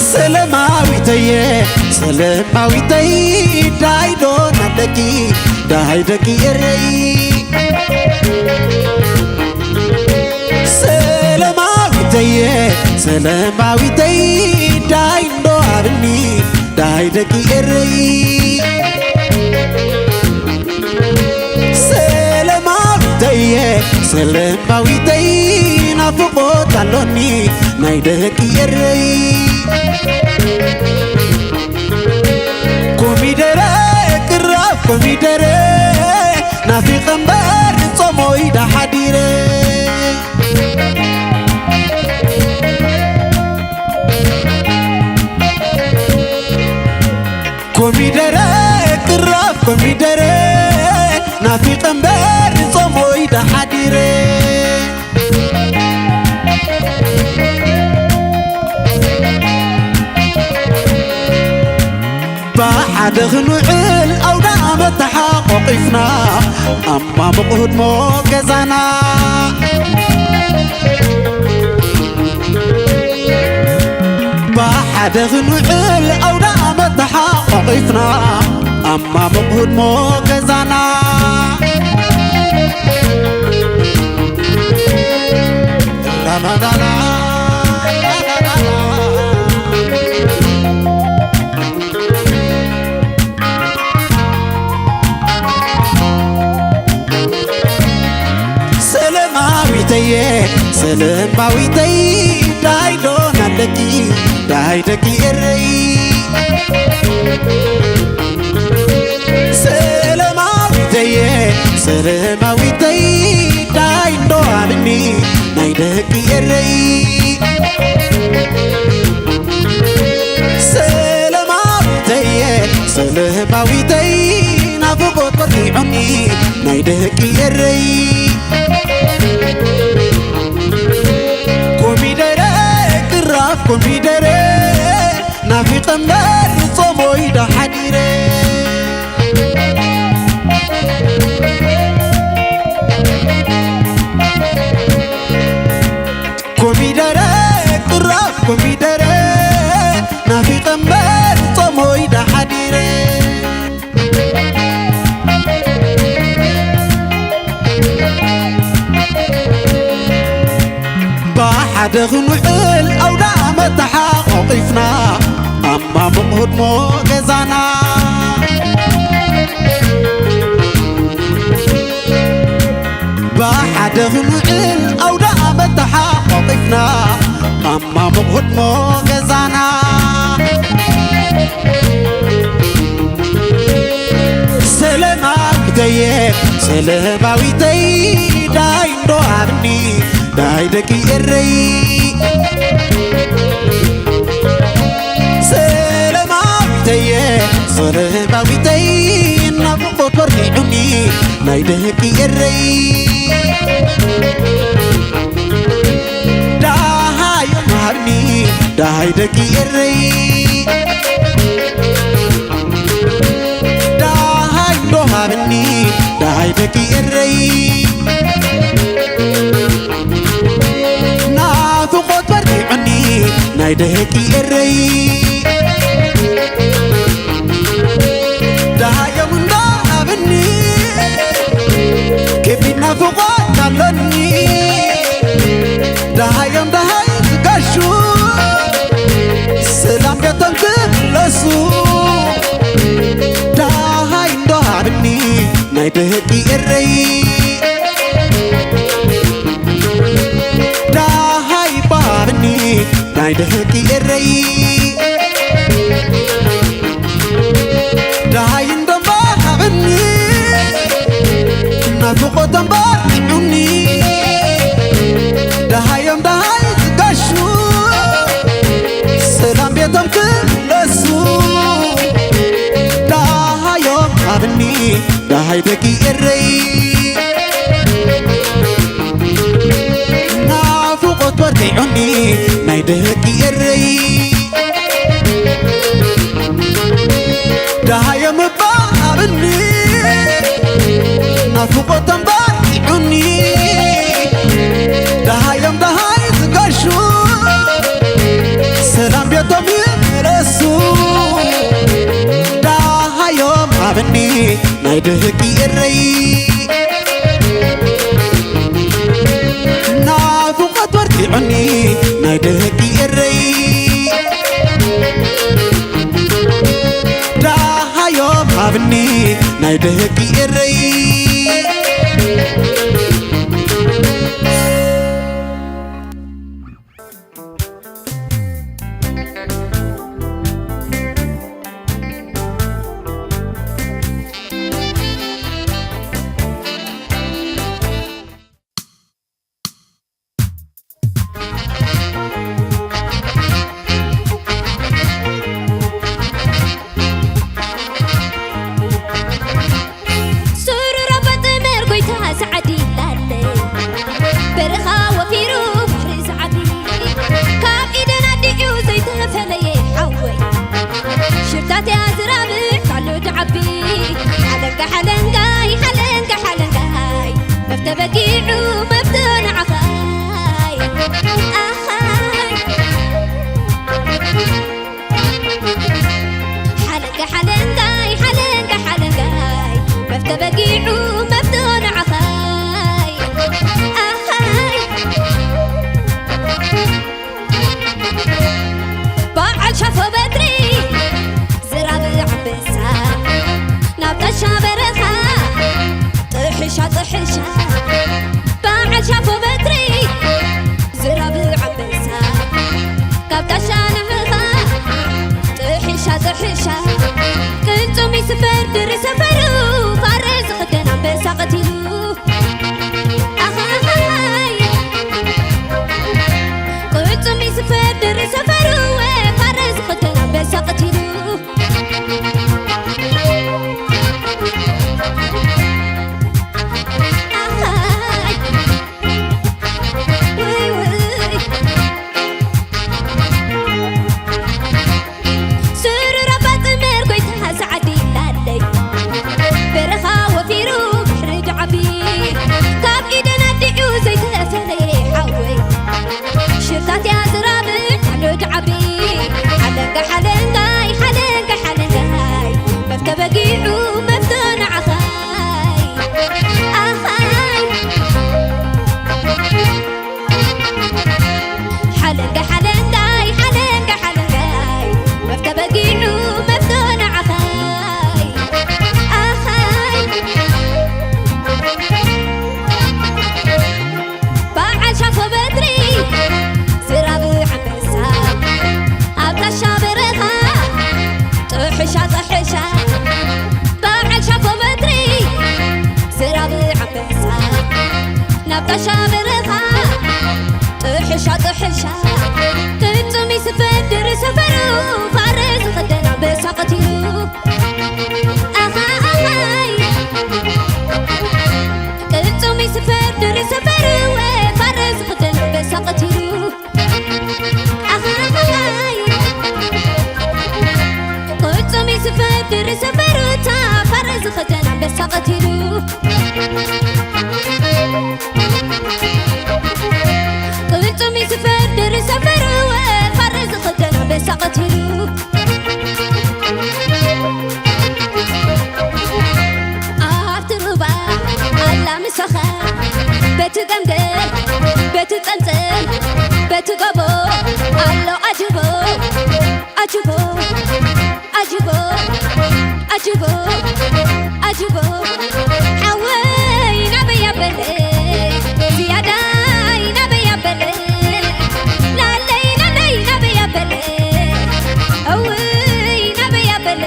ሰለማዊተየ፣ ሰለማዊተይ፣ ዳይ ዶ ናለኪ፣ ዳይ ደቂ ኤረይ። ሰለማዊተየ፣ ሰለማዊተይ፣ ዳይ እንዶ ኣብኒ፣ ዳይ ደቂ ኤረይ። ሰለማዊተየ፣ ሰለማዊተይ፣ ናፍቆት ኣሎኒ ናይ ደቂ ኤረይ። ኮሚደረ፣ ቅራፍ ኮሚደረ፣ ናፊቐ እምበር ጾሞይ ዳሓዲረ። ኮሚደረ፣ ቅራፍ ኮሚደረ፣ ናፊቐ እምበር ጾሞይ ዳሓዲረ። ብሓደ ክንውዕል ኣውደ ኣመት ተሓቋቒፍና፣ ኣማሙቕ ህድሞ ገዛና። ብሓደ ክንውዕል ኣውደ ኣመት ተሓቋቒፍና፣ ኣማሙቕ ህድሞ ገዛና። ላላላላ። ሰለማዊተየ፣ ሰለማዊተይ፣ ዳይ ዶ ናለኪ፣ ዳይ ደቂ ኤረይ። ሰለማዊተየ፣ ሰለማዊተይ፣ ዳይ እንዶ ኣብኒ፣ ናይ ደቂ ኤረይ። ሰለማዊተየ፣ ሰለማዊተይ፣ ናፍቆት በርቲዑኒ፣ ናይ ደቂ ኤረይ። ኮሚደረ፣ ቅራፍ ኮሚደረ፣ ናፊቐ እምበር ጾሞይ ዶ ሓዲረ። ኮሚደረ፣ ቅራፍ ኮሚደረ፣ ናፊቐ እምበር ጾሞይ ዶ ሓዲረ። ሓደ ክንውዕል ኣውደ ዓመት ተሓቋቒፍና፣ ኣብ ማሙቕ ህድሞ ገዛና። ብሓደ ክንውዕል ኣውደ ዓመት ተሓቋቒፍና፣ ኣብ ማሙቕ ህድሞ ገዛና። ሰለማዊተየ፣ ሰለማዊተይ፣ ዳይ እንዶ ኣብኒ፣ ዳይ ደቂ ኤረይ። ሰለማዊተየ፣ ሰለማዊተይ፣ ናፍቖት በርቲዑኒ፣ ናይ ደቂ ኤረይ። ደሃዮም ሃብኒ፣ ደሃይ ደቂ ኤረይ። ደሃይ እንዶ ሃብኒ፣ ደሃይ ደቂ ኤረይ። ናፍቖት በርቲዑኒ፣ ናይ ደቂ ኤረይ። ደሃዮም እንዶ ሃብኒ፣ ከቢድ ናፍቖት ኣሎኒ። ደሃዮም ደሃይ ዝጋሹ፣ ሰላም ቤቶም ክምለሱ። ደሃይ እንዶ ሃብኒ፣ ናይ ደቂ ኤረይ። ደሃይ ባብኒ፣ ናይ ደቂ ኤረይ። ደሃይ እንደምባ ሃብኒ፣ ናፍቖቶም በርቲዑኒ። ደሃዮም ደሃይ ዝጋሹ፣ ሰላም ቤቶም ክምለሱ። ደሃዮም ሃብኒ፣ ደሃይ ደቂ ኤረይ። ናፍቖት በርቲዑኒ፣ ናይ ደቂ ኤረይ። ደሃዮም እባ ሃብኒ፣ ናፍቖቶም በርቲዑኒ። ደሃዮም ደሃይ ዝጋሹ፣ ሰላም ቤቶም ይመለሱ። ደሃዮም ሃብኒ፣ ናይ ደቂ ኤረይ። ናፍቖት በርቲዑኒ፣ ናይ ደቂ ኤረይ። ደሃዮም ሃብኒ፣ ናይ ደቂ ኤረይ። ስሩር ኣባ ጥመር ጎይታ ዝዓዲ ላለ፣ በረኻ ወፊሩ ባሕሪ ዝዓቢ፣ ካብ ኢደን ኣዲኡ ዘይተፈለየ ሓወይ፣ ሽርታትያ ዝራብሕ ካሉ ድዓቢ። ሓለንጋ ሓለንጋይ፣ ሓለንጋ ሓለንጋይ፣ መፍተ በጊዑ መፍተ ንዓኻይ። ኣኻይ። ሓለንጋ ሓለንጋይ፣ ሓለንጋ ሓለንጋይ፣ መፍተ በጊዑ መፍተ ንዓኻይ። ኣኻይ። በዓል ሻፎ በትሪ ዝራብ ኣንበሳ፣ ናብ ጣሻ በረኻ ጥሕሻ ጥሕሻ። በዓል ሻፎ በትሪ ዝራብ ኣንበሳ፣ ካብ ጣሻ ንዕኻ ጥሕሻ ጥሕሻ። ቅልጽም ይስፈር ድሪ ሰፈሩ፣ ፋረ ዝኽደን ኣንበሳ ቀቲሉ። ኣኻይ። ቅልጽም ይስፈር ድሪ ሰፈሩ፣ ፋረ ዝኽደን ኣንበሳ ቀቲሉ። ኣኻይ። ቅልጽም ይስፈር ድሪ ሰፈሩ፣ ፋረ ዝኽደን ኣንበሳ ቀቲሉ። ኣኻ ኣኻይ። ቅልጽም ይስፈር ድሪ ሰፈሩ፣ ፋረ ዝኽደን ኣንበሳ ቀቲሉ። ኣኻ ኣኻይ። ቅልጽም ይስፈር ድሪ ሰፈሩ፣ እታ ፋረ ዝኽደን ኣንበሳ ቀቲሉ። ቅልጽም ይስፈር ድሪ ሰፈሩ፣ ፋረ ዝኽደን ኣንበሳ ቀቲሉ። ኣብቲ ሩባ ኣላ ምሳኻ፣ በቲ ገምገም፣ በቲ ጸምጸም፣ በቲ ጎቦ ኣሎ ኣጅቦ፣ ኣጅቦ። ኣጅቦ፣ ኣጅቦ፣ ኣጅቦ፣ ሓወይ ናበይ ኣበለ፣ ዝያዳይ ናበይ ኣበለ፣ ላለይ፣ ላለይ ናበይ ኣበለ፣ እውይ ናበይ ኣበለ፣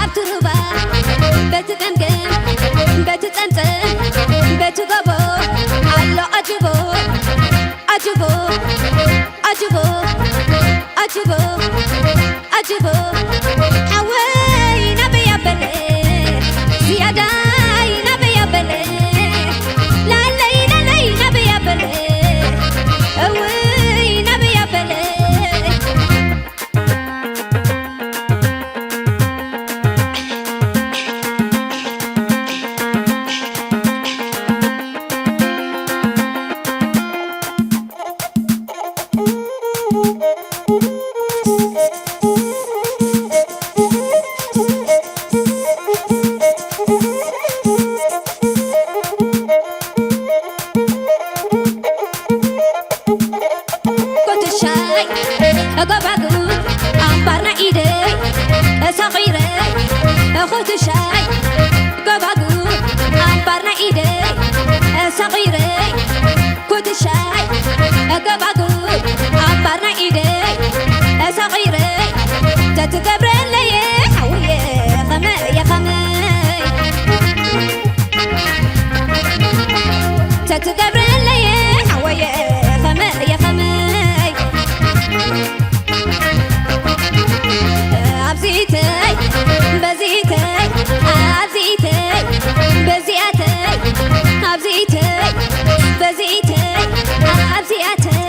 ኣብቲ ሩባ፣ በቲ ገምገም፣ በቲ ጸምጸም፣ በቲ ጎቦ፣ ኣሎ ኣጅቦ፣ ኣጅቦ፣ ኣጅቦ፣ ኣጅቦ፣ ኣጅቦ፣ ሓወይ ናበይ ኣበለ፣ ዝያዳይ ናበይ ኣበለ፣ ላለይ፣ ላለይ ናበይ ኣበለ፣ እውይ ናበይ ኣበለ። ኩትሻይ ጎባጉብ ኣምባር ናይ ኢደይ እሳቒረ፣ ኩትሻይ ጎባጉብ ኣምባር ናይ ኢደይ እሳቒረ፣ ኩትሻይ ጎባጉብ ኣምባር ናይ ኢደይ እሳቒረ፣ ተትገብረለየ ሓውየ ኸመየ ኸመይ። ተትገብረለየ ሓወየ ኸመየ ኸመይ። ኣብዚተይ በዚተይ ኣብዚተይ በዚኣተይ ኣብዚተይ በዚተይ ኣብዚኣተይ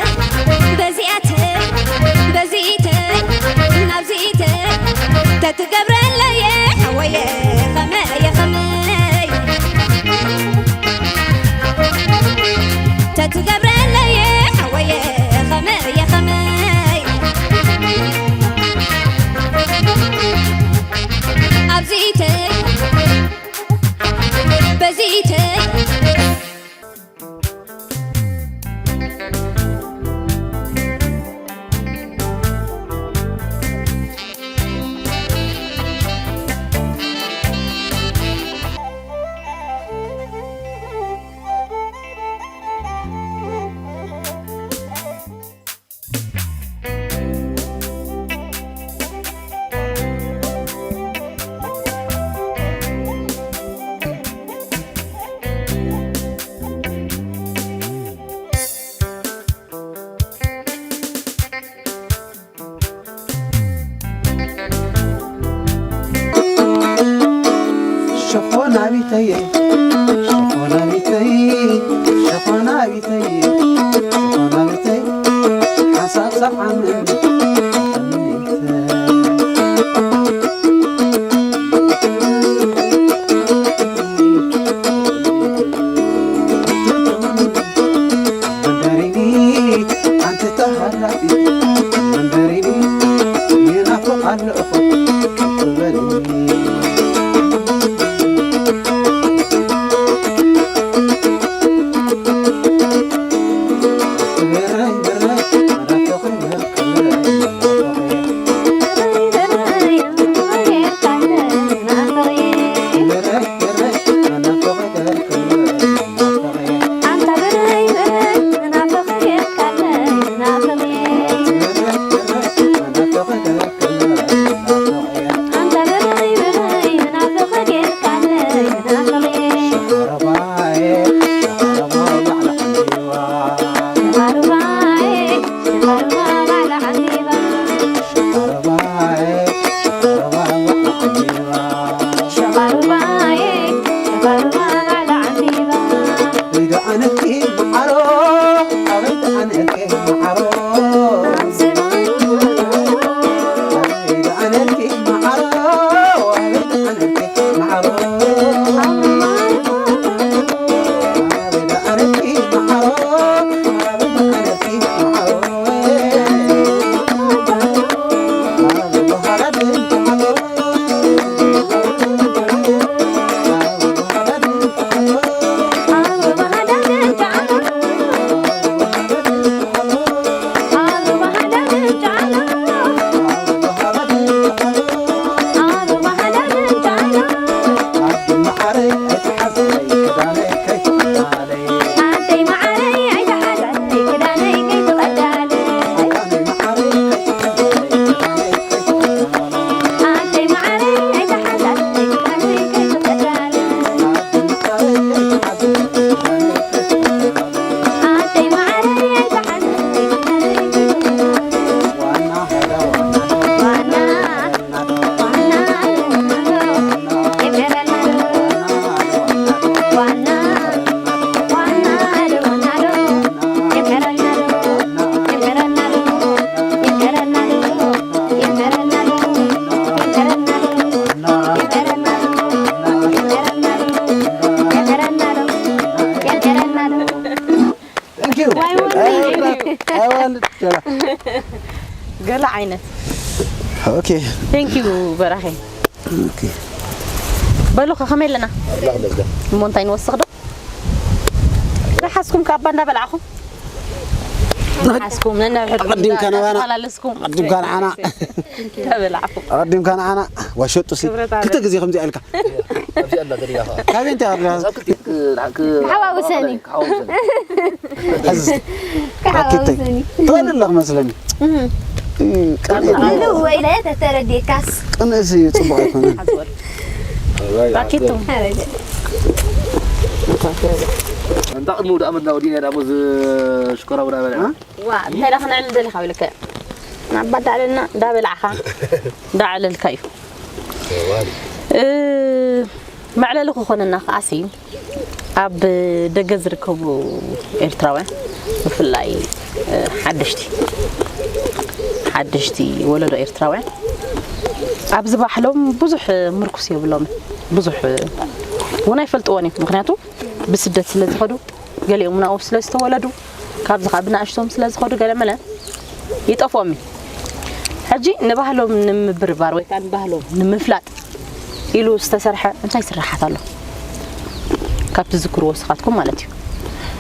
በዚኣተይ በዚተይ ናብዚተይ ተትገብረለየ ሓወየ ኸመየ ኸመይ። ተትገብረለየ ሓወየ ኸመየ ኸመይ። ኣብዚተይ በዚተይ ሸኾናቢተይ፣ ሸኾናቢተይ፣ ሸኾናቢተይ፣ ሸኾናቢተይ፣ ሓንሳብ ሰዓምን መንበሪኒ ኣንቲ ተሃላፊ መንበሪኒ ይናፍቕ ኣለኹ ክበልኒ። ኣዋልድ ገላ ገለ ዓይነት ኦኬ ቴንክ ዩ በራኺ ኦኬ በሉ ከ ከመይ ኣለና እሞ እንታይ ንወስኽ ዶ ዝሓዝኩም ካባ እንዳበላዕኹም ሓዝኩም ነንሕድ ኣቐዲምካ ናባና። ተመላለስኩም ኣቐዲምካ ንዓና። ተበላዕኹም ኣቐዲምካ ንዓና ዋሸጡ ሲ ክብረት ኣለካ። ክልተ ግዜ ከምዚ ኣልካ ኣብዚኣ ኣላ ደሊኻ ኸዓ ካበይ እንታይ ኣቕሪኻ ክሓዋውሰኒ ሕዚ ክሓዋውሰኒ ትበልለኽ መስለኒ ኢሉ ወይለ ተተረዲእካስ ቅንእሲ እዩ ፅቡቅ ኣይኮነን ራኪቱ እንታ ቅድሚ ውዳእ መድና ወዲና ዳሞ ዝሽኮራ ውዳ በላ ዋ እንታይ ዳ ክንዕል ደሊኻ ብልከ ናባ ዳዕለልና ዳበላዕኻ ዳዕለልካ እዩ መዕለሊ ክኾነና ከዓሲ ኣብ ደገ ዝርከቡ ኤርትራውያን ብፍላይ ሓደሽቲ ሓደሽቲ ወለዶ ኤርትራውያን ኣብዚ ባሕሎም ብዙሕ ምርኩስ የብሎም ብዙሕ እውን ኣይፈልጥዎን እዮም ምክንያቱ ብስደት ስለ ዝኸዱ ገሊኦም ናብኡ ስለ ዝተወለዱ ካብዚ ከዓ ብናእሽቶም ስለ ዝኸዱ ገለመለ ይጠፍኦም እዩ ሕጂ ንባህሎም ንምብርባር ወይ ከዓ ንባህሎም ንምፍላጥ ኢሉ ዝተሰርሐ እንታይ ስራሓት ኣሎ ካብ ትዝክርዎ ስኻትኩም ማለት እዩ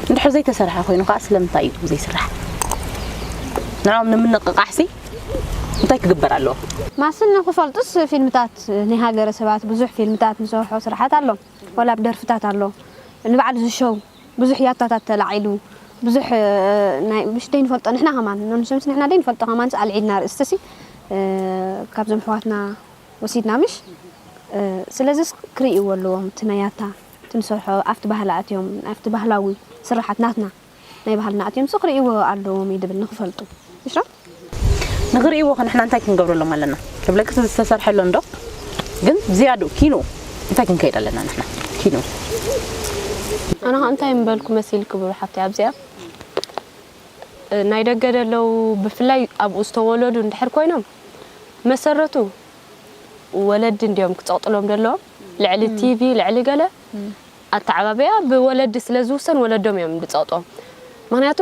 እንድሕር ዘይተሰርሐ ኮይኑ ከዓ ስለምንታይ እዩ ዘይስራሕ ንዕኦም ንምንቕቃሕሲ እንታይ ክግበር ኣለዎ ማስል ንክፈልጡስ ፊልምታት ናይ ሃገረ ሰባት ብዙሕ ፊልምታት ንሰርሖ ስራሓት ኣሎ ወላ ብ ደርፍታት ኣሎ ንባዕሉ ዝሸው ብዙሕ ያታታት ተላዒሉ ብዙሕ ናይ ምሽ ደይንፈልጦ ንሕና ከማን ኖንሸምስ ንሕና ደይንፈልጦ ከማን ኣልዒልና ርእስቲ ሲ ካብዞም ኣሕዋትና ወሲድና ምሽ ስለዚስ ክርእይዎ ኣለዎም እቲ ናይ ያታ እቲ ንሰርሖ ኣብቲ ባህሊ ኣትዮም ኣብቲ ባህላዊ ስራሓት ናትና ናይ ባህልና ኣትዮም ሲ ክርእይዎ ኣለዎም እዩ ድብል ንክፈልጡ ምሽ ዶ ንኽርእይዎ ከ ንሕና እንታይ ክንገብረሎም ኣለና ክብለኪ ዝተሰርሐ ኣሎ እንዶ ግን ዝያድኡ ኪንኡ እንታይ ክንከይድ ኣለና ንሕና ኪንኡ ኣነ ከዓ እንታይ ምበልኩ መሲል ክብሩ ሓብቲ ኣብዚኣ ናይ ደገ ደለው ብፍላይ ኣብኡ ዝተወለዱ እንድሕር ኮይኖም መሰረቱ ወለዲ እንዲዮም ክፀቕጥሎም ደለዎም ልዕሊ ቲቪ ልዕሊ ገለ ኣተዓባበያ ብወለዲ ስለ ዝውሰን ወለዶም እዮም ዝፀቕጥዎም ምክንያቱ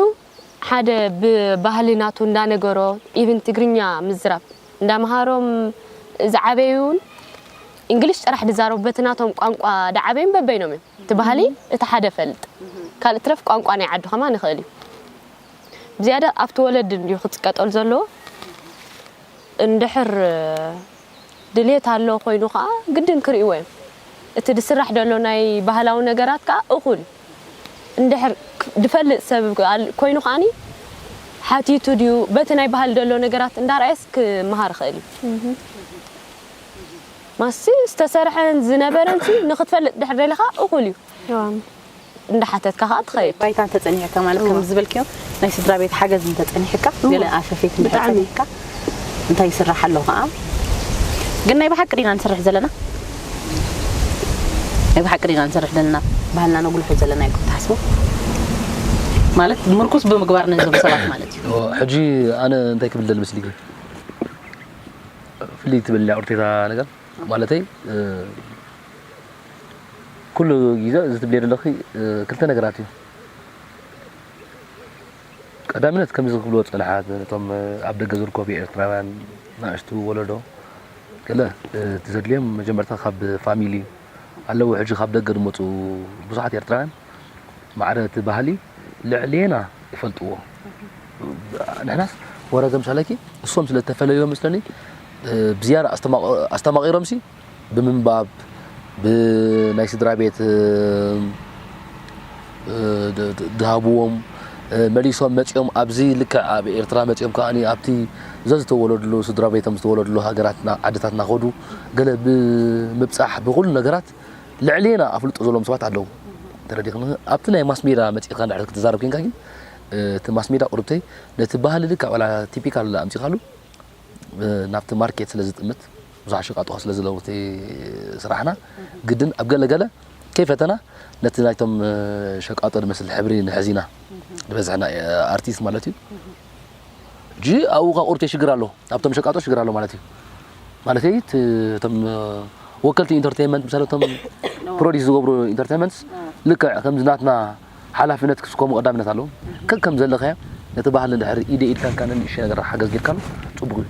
ሓደ ብባህሊ ናቱ እንዳነገሮ ኢቭን ትግርኛ ምዝራብ እንዳምሃሮም ዝዓበዩ እውን እንግሊሽ ጥራሕ ድዛረቡ በቲ ናቶም ቋንቋ ዳዓበዩን በበይኖም እዮም እቲ ባህሊ እቲ ሓደ ፈልጥ ካልእ ትረፍ ቋንቋ ናይ ዓዱ ከማ ንኽእል እዩ ብዝያዳ ኣብቲ ወለዲ እንድዩ ክፅቀጠሉ ዘለዎ እንድሕር ድሌት ኣሎ ኮይኑ ከዓ ግድን ክርእይዎ እዮም እቲ ድስራሕ ደሎ ናይ ባህላዊ ነገራት ከዓ እኹል እንድሕር ድፈልጥ ሰብ ኮይኑ ከዓኒ ሓቲቱ ድዩ በቲ ናይ ባህል ደሎ ነገራት እንዳርኣየስ ክመሃር ይኽእል እዩ ማሲ ዝተሰርሐን ዝነበረን ንክትፈልጥ ድሕር ደሊካ እኹል እዩ እንዳሓተትካ ከዓ ትኸይድ ባይታ እንተፀኒሕካ ማለት ከም ዝበልክዮ ናይ ስድራ ቤት ሓገዝ እንተፀኒሕካ ገለ ኣፈፌት እንተፀኒሕካ እንታይ ይስራሕ ኣሎ ከዓ ግን ናይ ብሓቂ ዲና ንሰርሕ ዘለና ናይ ብሓቂ ዲና ንሰርሕ ዘለና ባህልና ነጉልሑ ዘለና ኢልኩም ትሓስቡ ማለት ምርኩስ ብምግባር ነዞም ሰባት ማለት እዩ ሕጂ ኣነ እንታይ ክብል ደል መስሊኪ ፍልይ ትብል ቁርቴታ ነገር ማለተይ ኩሉ ግዜ እዚ ትብልዮ ዘለኺ ክልተ ነገራት እዩ ቀዳምነት ከምዚ ክብልዎ ዝጸንሓ እቶም ኣብ ደገ ዝርከቡ ኤርትራውያን ናእሽቱ ወለዶ ገለ እቲ ዘድልዮም መጀመርታ ካብ ፋሚሊ ኣለዉ ሕጂ ካብ ደገ ዝመፁ ብዙሓት ኤርትራውያን ማዕረ እቲ ባህሊ ልዕሌና ይፈልጥዎ ንሕናስ ወረ ዘምሻለኪ እሶም ስለ ተፈለዮ መስለኒ ብዝያዳ ኣስተማቒሮምሲ ብምንባብ ብናይ ስድራ ቤት ድሃብዎም መሊሶም መፂኦም ኣብዚ ልክዕ ኣብ ኤርትራ መፂኦም ከዓ ኣብቲ ዘዝተወለድሉ ስድራ ቤቶም ዝተወለድሉ ሃገራትና ዓድታትና ከዱ ገለ ብምብፃሕ ብኩሉ ነገራት ልዕሌና ኣፍልጦ ዘለዎም ሰባት ኣለዉ ተረዲኽኒ ኣብቲ ናይ ማስሜዳ መፂእካ ንድሕር ክትዛረብ ኮንካ ግን እቲ ማስሜዳ ቁርብተይ ነቲ ባህሊ ልክዕ ዋላ ቲፒካል ኣምፂኻሉ ናብቲ ማርኬት ስለ ዝጥምት ብዙሓት ሸቃጦ ስለ ዘለዉ እቲ ስራሕና ግድን ኣብ ገለ ገለ ከይፈተና ነቲ ናይቶም ሸቃጦ ዝመስል ሕብሪ ንሕዚና ዝበዝሕና ኣርቲስት ማለት እዩ ሕጂ ኣብኡ ካብ ቁርብተይ ሽግር ኣሎ ኣብቶም ሸቃጦ ሽግር ኣሎ ማለት እዩ ማለት እቶም ወከልቲ ኢንተርቴንመንት ምሳሌ እቶም ፕሮዲስ ዝገብሩ ኢንተርቴንመንት ልክዕ ከምዚ ናትና ሓላፍነት ክስከሙ ቀዳምነት ኣለዎም ከከም ዘለኸያ ነቲ ባህሊ እንድሕር ኢደ ኢድካ እንካ ንእሽተይ ነገር ሓገዝ ጌርካሉ ጽቡቕ እዩ።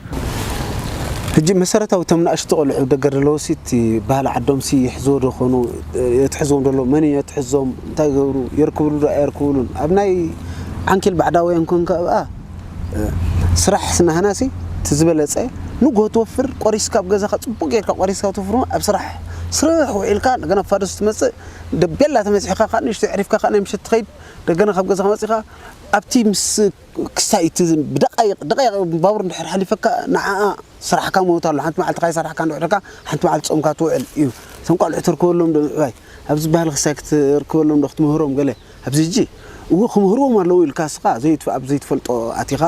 ሕጂ መሰረታዊ እቶም ንኣሽቱ ቆልዑ ደገ ዘለዉ ሲ እቲ ባህሊ ዓዶም ሲ ይሕዝዎ ዶ ኾኑ፣ የትሕዝዎም ደሎ፣ መን እዩ የትሕዞም፣ እንታይ ይገብሩ፣ የርክብሉ ዶ ኣየርክብሉን? ኣብ ናይ ዓንኬል ባዕዳውያን ኮንካ ኣብኣ፣ እ፣ ስራሕ ስናህናሲ እቲ ዝበለጸ ንግሆ ትወፍር፣ ቆሪስካ ኣብ ገዛኻ ጽቡቕ ጌርካ ቆሪስካ ትወፍር፣ ኣብ ስራሕ ስርሕ ውዒልካ እንደገና ፋደስ ትመጽእ፣ ደቤላ ተመጺሕካ ከዓ ንእሽተይ ዕሪፍካ ከዓ ናይ ምሸት ትኸይድ፣ እንደገና ካብ ገዛኻ መጺኻ ኣብቲ ምስ ክስታይ እቲ ብደቃይቕ፣ ደቃይቕ ባቡር እንድሕር ሓሊፈካ ንዓኣ ስራሕካ ምውት ኣሎ። ሓንቲ መዓልቲ ካይሰራሕካ እንድሕር ደካ ሓንቲ መዓልቲ ጾምካ ትውዕል እዩ። እቶም ቆልዑ ተርክበሎም ዶ ምዕባይ፣ ኣብዚ ባህሊ ክስታይ ክትርክበሎም ዶ ክትምህሮም ገለ፣ ኣብዚ ሕጂ እዎ ክምህርዎም ኣለዉ ኢልካ እስኻ ዘይትፍ-፣ ኣብ ዘይትፈልጦ ኣቲኻ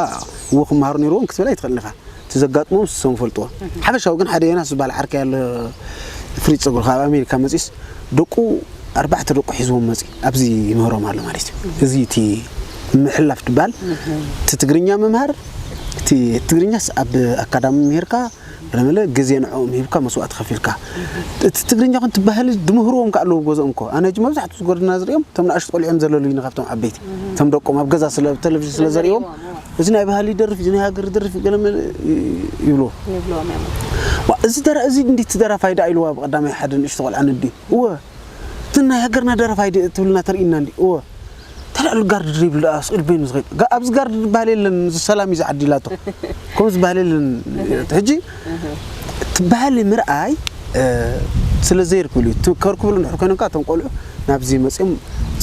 እዎ ክመሃሩ ነይርዎም ክትብል ኣይትኽእልን ኢኻ። እቲ ዘጋጥሞም ንሶም ይፈልጥዎ። ሓፈሻዊ ግን ሓደ ዮናስ ዝበሃል ዓርከይ ኣሎ፣ ፍሪፅ ፀጉሩ ካብ ኣሜሪካ መፂስ ደቁ ኣርባዕተ ደቁ ሒዝዎም መፂ ኣብዚ ይምህሮም ኣሎ ማለት እዩ። እዚ እቲ ምሕላፍ ትበሃል እቲ ትግርኛ ምምሃር እቲ ትግርኛስ ኣብ ኣካዳሚ ምሂርካ ረመለ ግዜ ንዕኦም ሂብካ መስዋእቲ ከፊልካ እቲ ትግርኛ ኮን ትበሃል ድምህርዎም ከ ኣለዉ ገዝኦም ኮ ኣነ ሕጂ መብዛሕትኡ ዝጎርድና ዝሪኦም እቶም ንኣሽቱ ቆልዑ እዮም ዘለሉ ኢና ካብቶም ዓበይቲ እቶም ደቆም ኣብ ገዛ ስለ ቴሌቪዥን ስለ ዘሪኦም እዚ ናይ ባህሊ ይደርፍ እዩ፣ ናይ ሃገር ይደርፍ እዩ፣ ገለ መለ ይብልዎ። ይብልዎም እዮም። ዋ፣ እዚ ደራ-፣ እዚ እንዲ እቲ ደራፋይ ደኣ ኢልዋ ብቐዳማይ ሓደ ንእሽቶ ቆልዓ ነዲ። እወ፣ እቲ ናይ ሃገርና ደራፋይ ድ-፣ ትብልና ተርእይና እንዲ። እወ፣ ተልዕሉ ጋርድ ድሪብል ደኣ ስእል በይኑ ዝኸይድ። ጋ-፣ ኣብዚ ጋርድ ዝበሃል የለን፣ እዚ ሰላም እዩ ዝዓዲ ኢላቶ። ከምኡ ዝበሃል የለን። ሕጂ እቲ ባህሊ ምርኣይ፣ እ፣ ስለ ዘይርክብሉ እዩ። እቲ ከርክብሉ እንድሕር ኮይኖም ከኣ እቶም ቆልዑ ናብዚ መጺኦም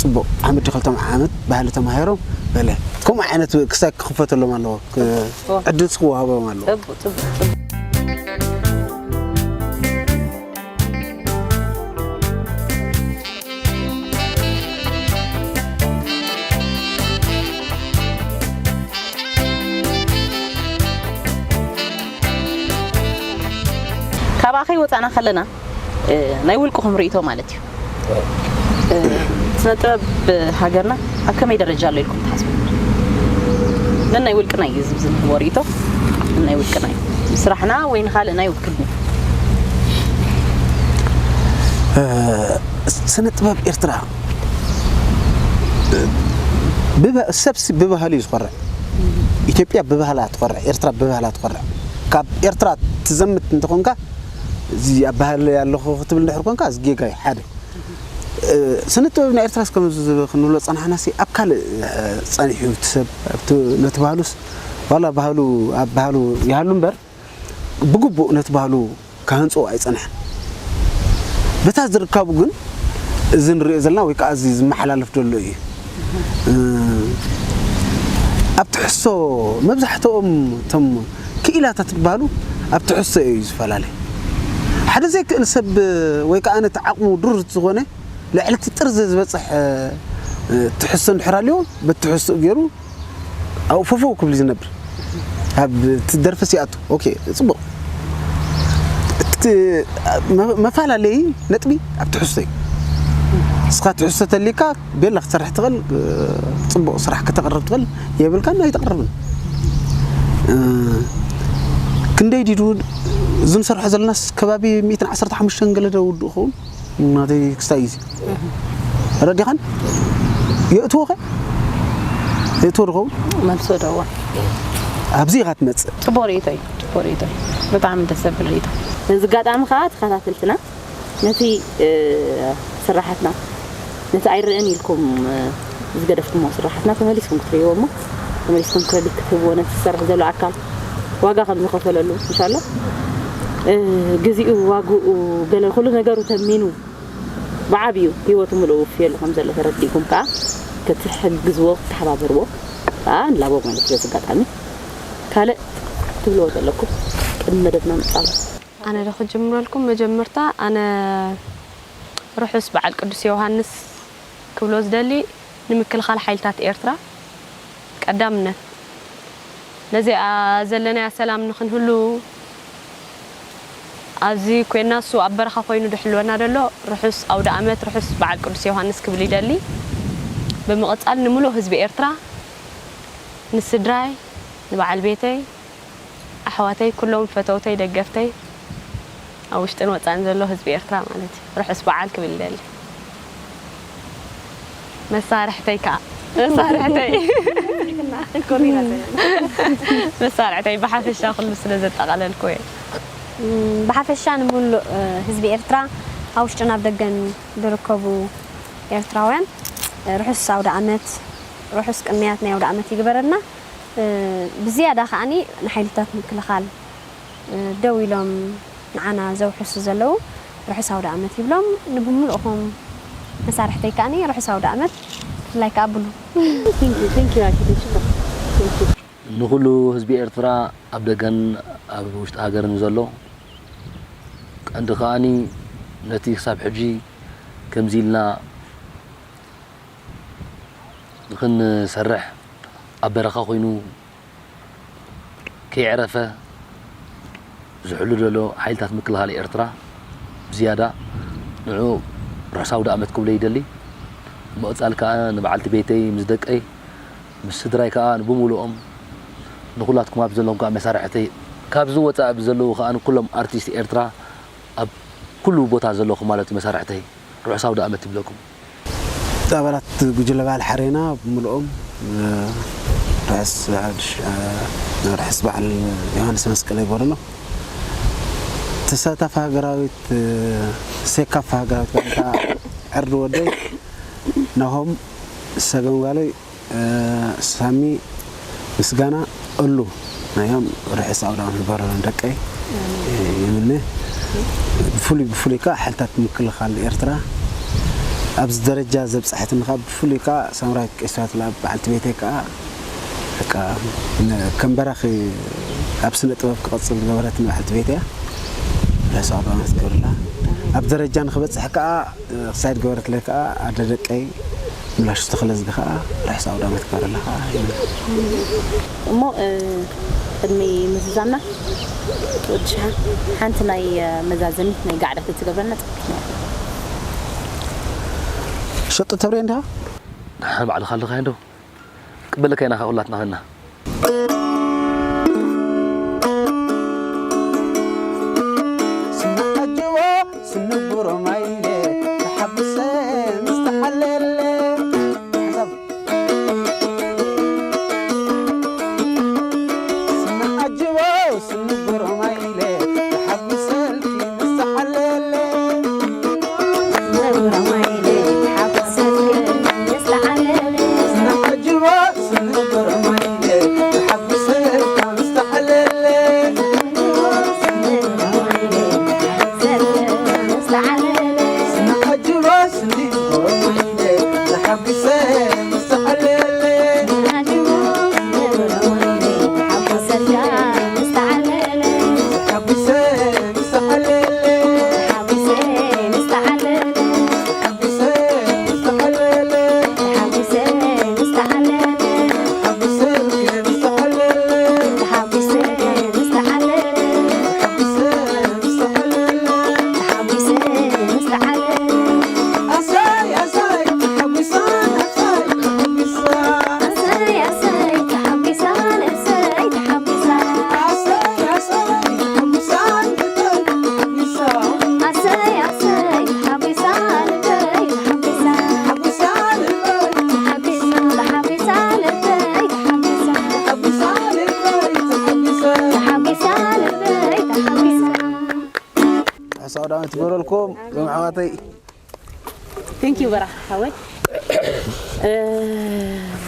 ጽቡቕ ዓመት ክልተ ዓመት ባህሊ ተማሂሮም በለ። ከምኡ ዓይነት ክሳይ ክኽፈተሎም ኣለዎ። ክ-፣ እወ። ዕድል ክወሃቦም ኣለዎ። ጽቡቕ፣ ጽቡቕ፣ ጽቡቕ። ካባኸይ ወጻና ከለና፣ እ፣ ናይ ውልቅኹም ርእይቶ ማለት እዩ። እ፣ ስነ ጥበብ ሃገርና ኣብ ከመይ ደረጃ ኣሎ ኢልኩም ትሓስቡ? ነናይ ውልቅና እዩ ዝብ ዝንህቦ ርእይቶ፣ ነናይ ውልቅና እዩ። ስራሕና ወይ ንኻልእ ናይ ውክልና? እ፣ ስነ ጥበብ ኤርትራ፣ እ፣ ብበ-፣ ሰብሲ ብባህሊ እዩ ዝኮርዕ። ኢትዮጵያ ብባህላ ትኮርዕ፣ ኤርትራ ብባህላ ትኮርዕ። ካብ ኤርትራ ትዘምት እንተኾንካ፣ እዚ ኣብ ባህሊ ኣለኹ ክትብል እንድሕር ኮንካ፣ እዚ ጌጋ እዩ፣ ሓደ። እ፣ ስነ ጥበብ ናይ ኤርትራስ ከም ዝ-፣ ክንብሎ ጸናሕናሲ፣ ኣብ ካልእ፣ እ፣ ጸኒሑ እቲ ሰብ፣ ኣብቲ፣ ነቲ ባህሉስ፣ ዋላ ባህሉ፣ ኣብ ባህሉ ይሃሉ እምበር፣ ብግቡእ ነቲ ባህሉ ክሃንጽዎ ኣይጸንሐን። በታ ዝርካቡ ግን፣ እዚ ንሪኦ ዘለና ወይ ከኣ እዚ ዝመሓላለፍ ዘሎ እዩ። እ፣ ኣብ ትሕዝቶ መብዛሕትኦም እቶም ክኢላታት ዝበሃሉ ኣብ ትሕዝቶ እዩ ዝፈላለ። ሓደ ዘይክእል ሰብ ወይ ከኣ ነቲ ዓቕሙ ድሩት ዝኾነ ልዕሊ እቲ ጥርዚ ዝበጽሕ፣ እ፣ ትሕዝቶ እንድሕር ኣልዎ፣ በቲ ትሕዝቶ ገይሩ ኣብኡ ፈፈው ክብል ዝነብር። ኣብ እቲ ደርፊ ሲኣቱ፣ ኦኬ፣ ጽቡቕ። እቲ መ-፣ መፈላለዪ ነጥቢ ኣብ ትሕዝቶ እዩ። ንስኻ ትሕዝቶ ተልዩካ፣ ቤላ ክትሰርሕ ትኽእል፣ እ፣ ጽቡቕ ስራሕ ከተቕርብ ትኽእል፣ የብልካን ኣይተቕርብን። እ፣ ክንደይ ዲዱ እዚ ንሰርሖ ዘለናስ ከባቢ ሚእትን ዓሰርተ ሓሙሽተን ገለ ዶ ውድእ ክኸውን? ናተይ ክስታይ እዩ። ረዲኻን? የእትዎ ኸ? የእትዎ ድኸውን? መልሶ ደዋ። ኣብዚ ኢኻ ትመጽእ። ጽቡቕ ርእይቶ እዩ። ጽቡቕ ርእይቶ እዩ። ብጣዕሚ ደስ ዘብል ርእይቶ። ነዚ ኣጋጣሚ ከኣ ተኸታተልትና ነቲ፣ እ፣ ስራሓትና፣ ነቲ ኣይረኣን ኢልኩም፣ እ፣ ዝገደፍኩሞ ስራሓትና ተመሊስኩም ክትርእይዎ እሞ፣ ተመሊስኩም ክረዲት ክትህብዎ ነቲ ዝሰርሕ ዘሎ ኣካል ዋጋ ከም ዝኸፈለሉ፣ ኢንሻላህ፣ እ፣ ግዜኡ፣ ዋግኡ፣ ገለ ኩሉ ነገሩ ተሚኑ፣ ብዓብዩ ህይወቱ ምሉእ ውፍየሉ ከም ዘሎ ተረዲእኩም ከኣ ክትሕግዝዎ፣ ክትተሓባበርዎ ከኣ ንላቦ ማለት እዩ። በዚ ኣጋጣሚ ካልእ ትብልዎ ዘለኩም ቅድሚ መደብና ምጻሉ? ኣነ ዶ ክጅምረልኩም? መጀመርታ ኣነ ርሑስ በዓል ቅዱስ ዮሃንስ ክብሎ ዝደሊ ንምክልኻል ሓይልታት ኤርትራ ቀዳምነት ነዚኣ ዘለናያ ሰላም ንኽንህሉ ኣብዚ ኮይና እሱ ኣብ በረኻ ኮይኑ ድሕልወና ደሎ ርሑስ ኣውደ ኣመት ርሑስ በዓል ቅዱስ ዮሃንስ ክብል ይደሊ። ብምቕጻል ንምሉእ ህዝቢ ኤርትራ፣ ንስድራይ፣ ንበዓል ቤተይ፣ ኣሕዋተይ፣ ኩሎም ፈተውተይ፣ ደገፍተይ፣ ኣብ ውሽጥን ወጻእን ዘሎ ህዝቢ ኤርትራ ማለት እዩ። ርሑስ በዓል ክብል ይደሊ። መሳርሕተይ ከኣ መሳርሕተይ መሳርሕተይ ብሓፈሻ ኩሉ ስለ ዘጠቓለልኩ እየ። ብሓፈሻ ንምሉእ ህዝቢ ኤርትራ፣ ኣብ ውሽጥን ኣብ ደገን ዝርከቡ ኤርትራውያን፣ ርሑስ ኣውደ ዓመት፣ ርሑስ ቅንያት ናይ ኣውደ ዓመት ይግበረልና። ብዝያዳ ከዓኒ ንሓይልታት ምክልኻል ደው ኢሎም ንዓና ዘውሕሱ ዘለዉ ርሑስ ኣውደ ዓመት ይብሎም። ንብምሉእኹም መሳርሕተይ ከዓኒ ርሑስ ኣውደ ዓመት፣ ብፍላይ ከኣ ብሉ። ንኹሉ ህዝቢ ኤርትራ ኣብ ደገን ኣብ ውሽጢ ሃገርን ዘሎ፣ ቀንዲ ከኣኒ ነቲ ክሳብ ሕጂ ከምዚ ኢልና ንኽንሰርሕ ኣብ በረኻ ኮይኑ ከየዕረፈ ዝሕሉ ዘሎ ሓይልታት ምክልኻል ኤርትራ ብዝያዳ ንዑ ርሑስ ኣውደ ዓመት ክብሎ ይደሊ። ብምቕጻል ከኣ ንበዓልቲ ቤተይ ምስ ደቀይ ምስ ስድራይ ከኣ ንብምሉኦም ንኹላትኩም ኣብ ዘለኹም ከኣ መሳርሕተይ ካብዚ ወጻኢ ብዘለዉ ከኣ ንኩሎም ኣርቲስት ኤርትራ ኣብ ኩሉ ቦታ ዘለኹም ማለት እዩ መሳርሕተይ ርሑስ ኣውደ ዓመት ይብለኩም። ኣባላት ጉጅለ በዓል ሓሬና ብምልኦም ርሑስ ሓድሽ ርሑስ በዓል ዮሃንስ መስቀል ይበሉ ኣሎ። ተሳታፊ ሃገራዊት ሴካፋ ሃገራዊት ጋንታ ዕርዲ ወደይ ናሆም ሰገን ጓለይ ሳሚ ምስጋና እሉ ናዮም ርሑስ ኣውደ ዓመት ይግበረሎም ደቀይ ይምነ። ብፍሉይ ብፍሉይ ከዓ ሓይልታት ምክልኻል ኤርትራ ኣብዚ ደረጃ ዘብፅሐትኒ ከዓ ብፍሉይ ከዓ ሳምራዊት ቀይስራት ለኣብ በዓልቲ ቤተይ ከዓ በቃ ከም በራኺ ኣብ ስነ ጥበብ ክቐፅል ዝገበረትኒ በዓልቲ ቤተይ እያ። ርሑስ ኣውደ ዓመት ይግበረላ። ኣብ ደረጃ ንክበፅሕ ከዓ ክሳይድ ገበረትለይ ከዓ ኣደ ደቀይ ምላሽ ዝተኽለ ዝግ ከዓ ርሑስ ኣውደ ዓመት ክበረላ ከዓ ይብል። እሞ ቅድሚ ምዝዛምና ወዲ ሽሓ ሓንቲ ናይ መዛዘሚት ናይ ጋዕዳ ተትገብረና ጽቡቅ ነይሩ። ሸጡ ተብሬ እንዲኻ ንሓ ባዕልኻ ኣለኻ እንዶ ቅበለካ ኢና ኸኹላትና ኸና ስንብሮ ማይለ ተሓጉሰ ምስ ተሓለለ ስንዓጅቦ ስንብሮ ማይለ ተሓጉሰልኪ ምስ ተሓለለ ርሑስ ኣውደ ዓመት ይግበረልኩም ሎም ኣሕዋተይ። Thank you በራኺ ሓወይ።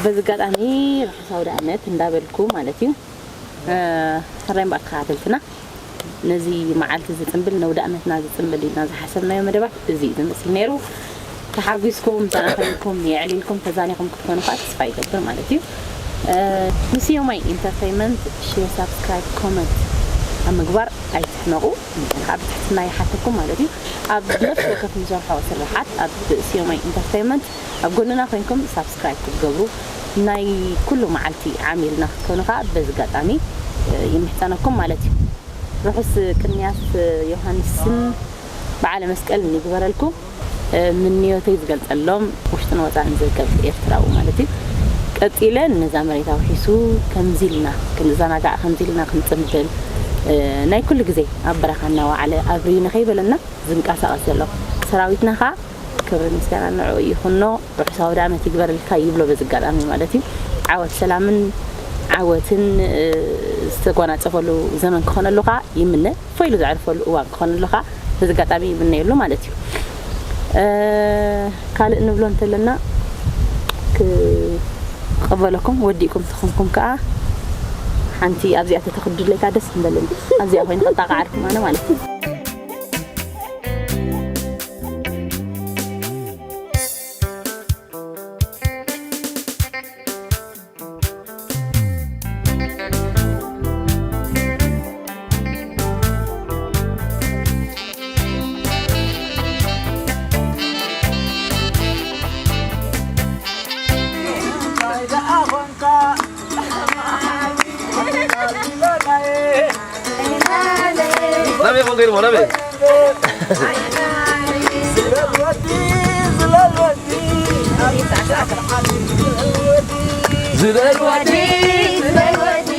በዚ ኣጋጣሚ ርሑስ ኣውደ ዓመት እንዳበልኩ ማለት እዩ። ሕራይ እምበኣር ተኸታተልትና ነዚ መዓልቲ ዝጽንብል ነውደ ዓመትና ዝጽንብል ኢልና ዝሓሰብናዮ መደባት እዚ እዩ ዝመስል ነይሩ። ተሓጒስኩም፣ ተናኺልኩም፣ የዕሊልኩም፣ ተዛኒኹም ክትኮኑ ከዓ ተስፋ ይገብር ማለት እዩ። ንስዮማይ ኢንተርተይመንት ሼር፣ ሳብስክራይብ፣ ኮመንት ኣብ ምግባር ኣይትሕመቑ። ከዓ ብትሕትና ይሓተኩም ማለት እዩ። ኣብ ነፍሲ ወከፍ ንሰርሖ ስርሓት ኣብ ስዮማይ ኢንተርተይመንት ኣብ ጎንና ኮይንኩም ሳብስክራይብ ክትገብሩ ናይ ኩሉ መዓልቲ ዓሚልና ክትኮኑ ከዓ በዚ ኣጋጣሚ ይምሕፀነኩም ማለት እዩ። ርሑስ ቅንያት ዮሃንስን በዓለ መስቀልን ይግበረልኩም። ምንዮተይ ዝገልፀሎም ውሽጥን ወፃእን ዝርከብ ኤርትራዊ ማለት እዩ። ቀፂለ ነዛ መሬት ኣውሒሱ ከምዚ ኢልና ክንዘናጋዕ ከምዚ ኢልና ክንፅንብል ናይ ኩሉ ግዜ ኣብ በረኻ እናወዓለ ኣብርዩ ንኸይበለና ዝንቀሳቐስ ዘሎ ሰራዊትና ከዓ ክብሪ ምስጋና ንዕኡ ይኹኖ። ርሑስ ኣውደ ዓመት ይግበረልካ ይብሎ በዚ ኣጋጣሚ ማለት እዩ። ዓወት ሰላምን ዓወትን ዝተጓናጸፈሉ ዘመን ክኾነሉ ከዓ ይምነ። ፎይሉ ዘዕርፈሉ እዋን ክኾነሉ ከዓ በዚ ኣጋጣሚ ይምነየሉ ማለት እዩ። ካልእ ንብሎ እንተለና ክቐበለኩም ወዲእኩም ተኾንኩም ከዓ ሓንቲ ኣብዚኣ ተተኽድለይካ ደስ ምበለኒ። ኣብዚኣ ኮይኑ ከጣቃዓልኩም ኣነ ማለት እዩ። ናበይ ኮንካ ኢልሞ ናበይ? ዝለል ወዲ፣ ዝለል ወዲ።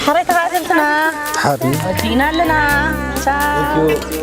ሓረይ ተኸታተልትና ሓቢ ወዲእና ኣለና። ቻው።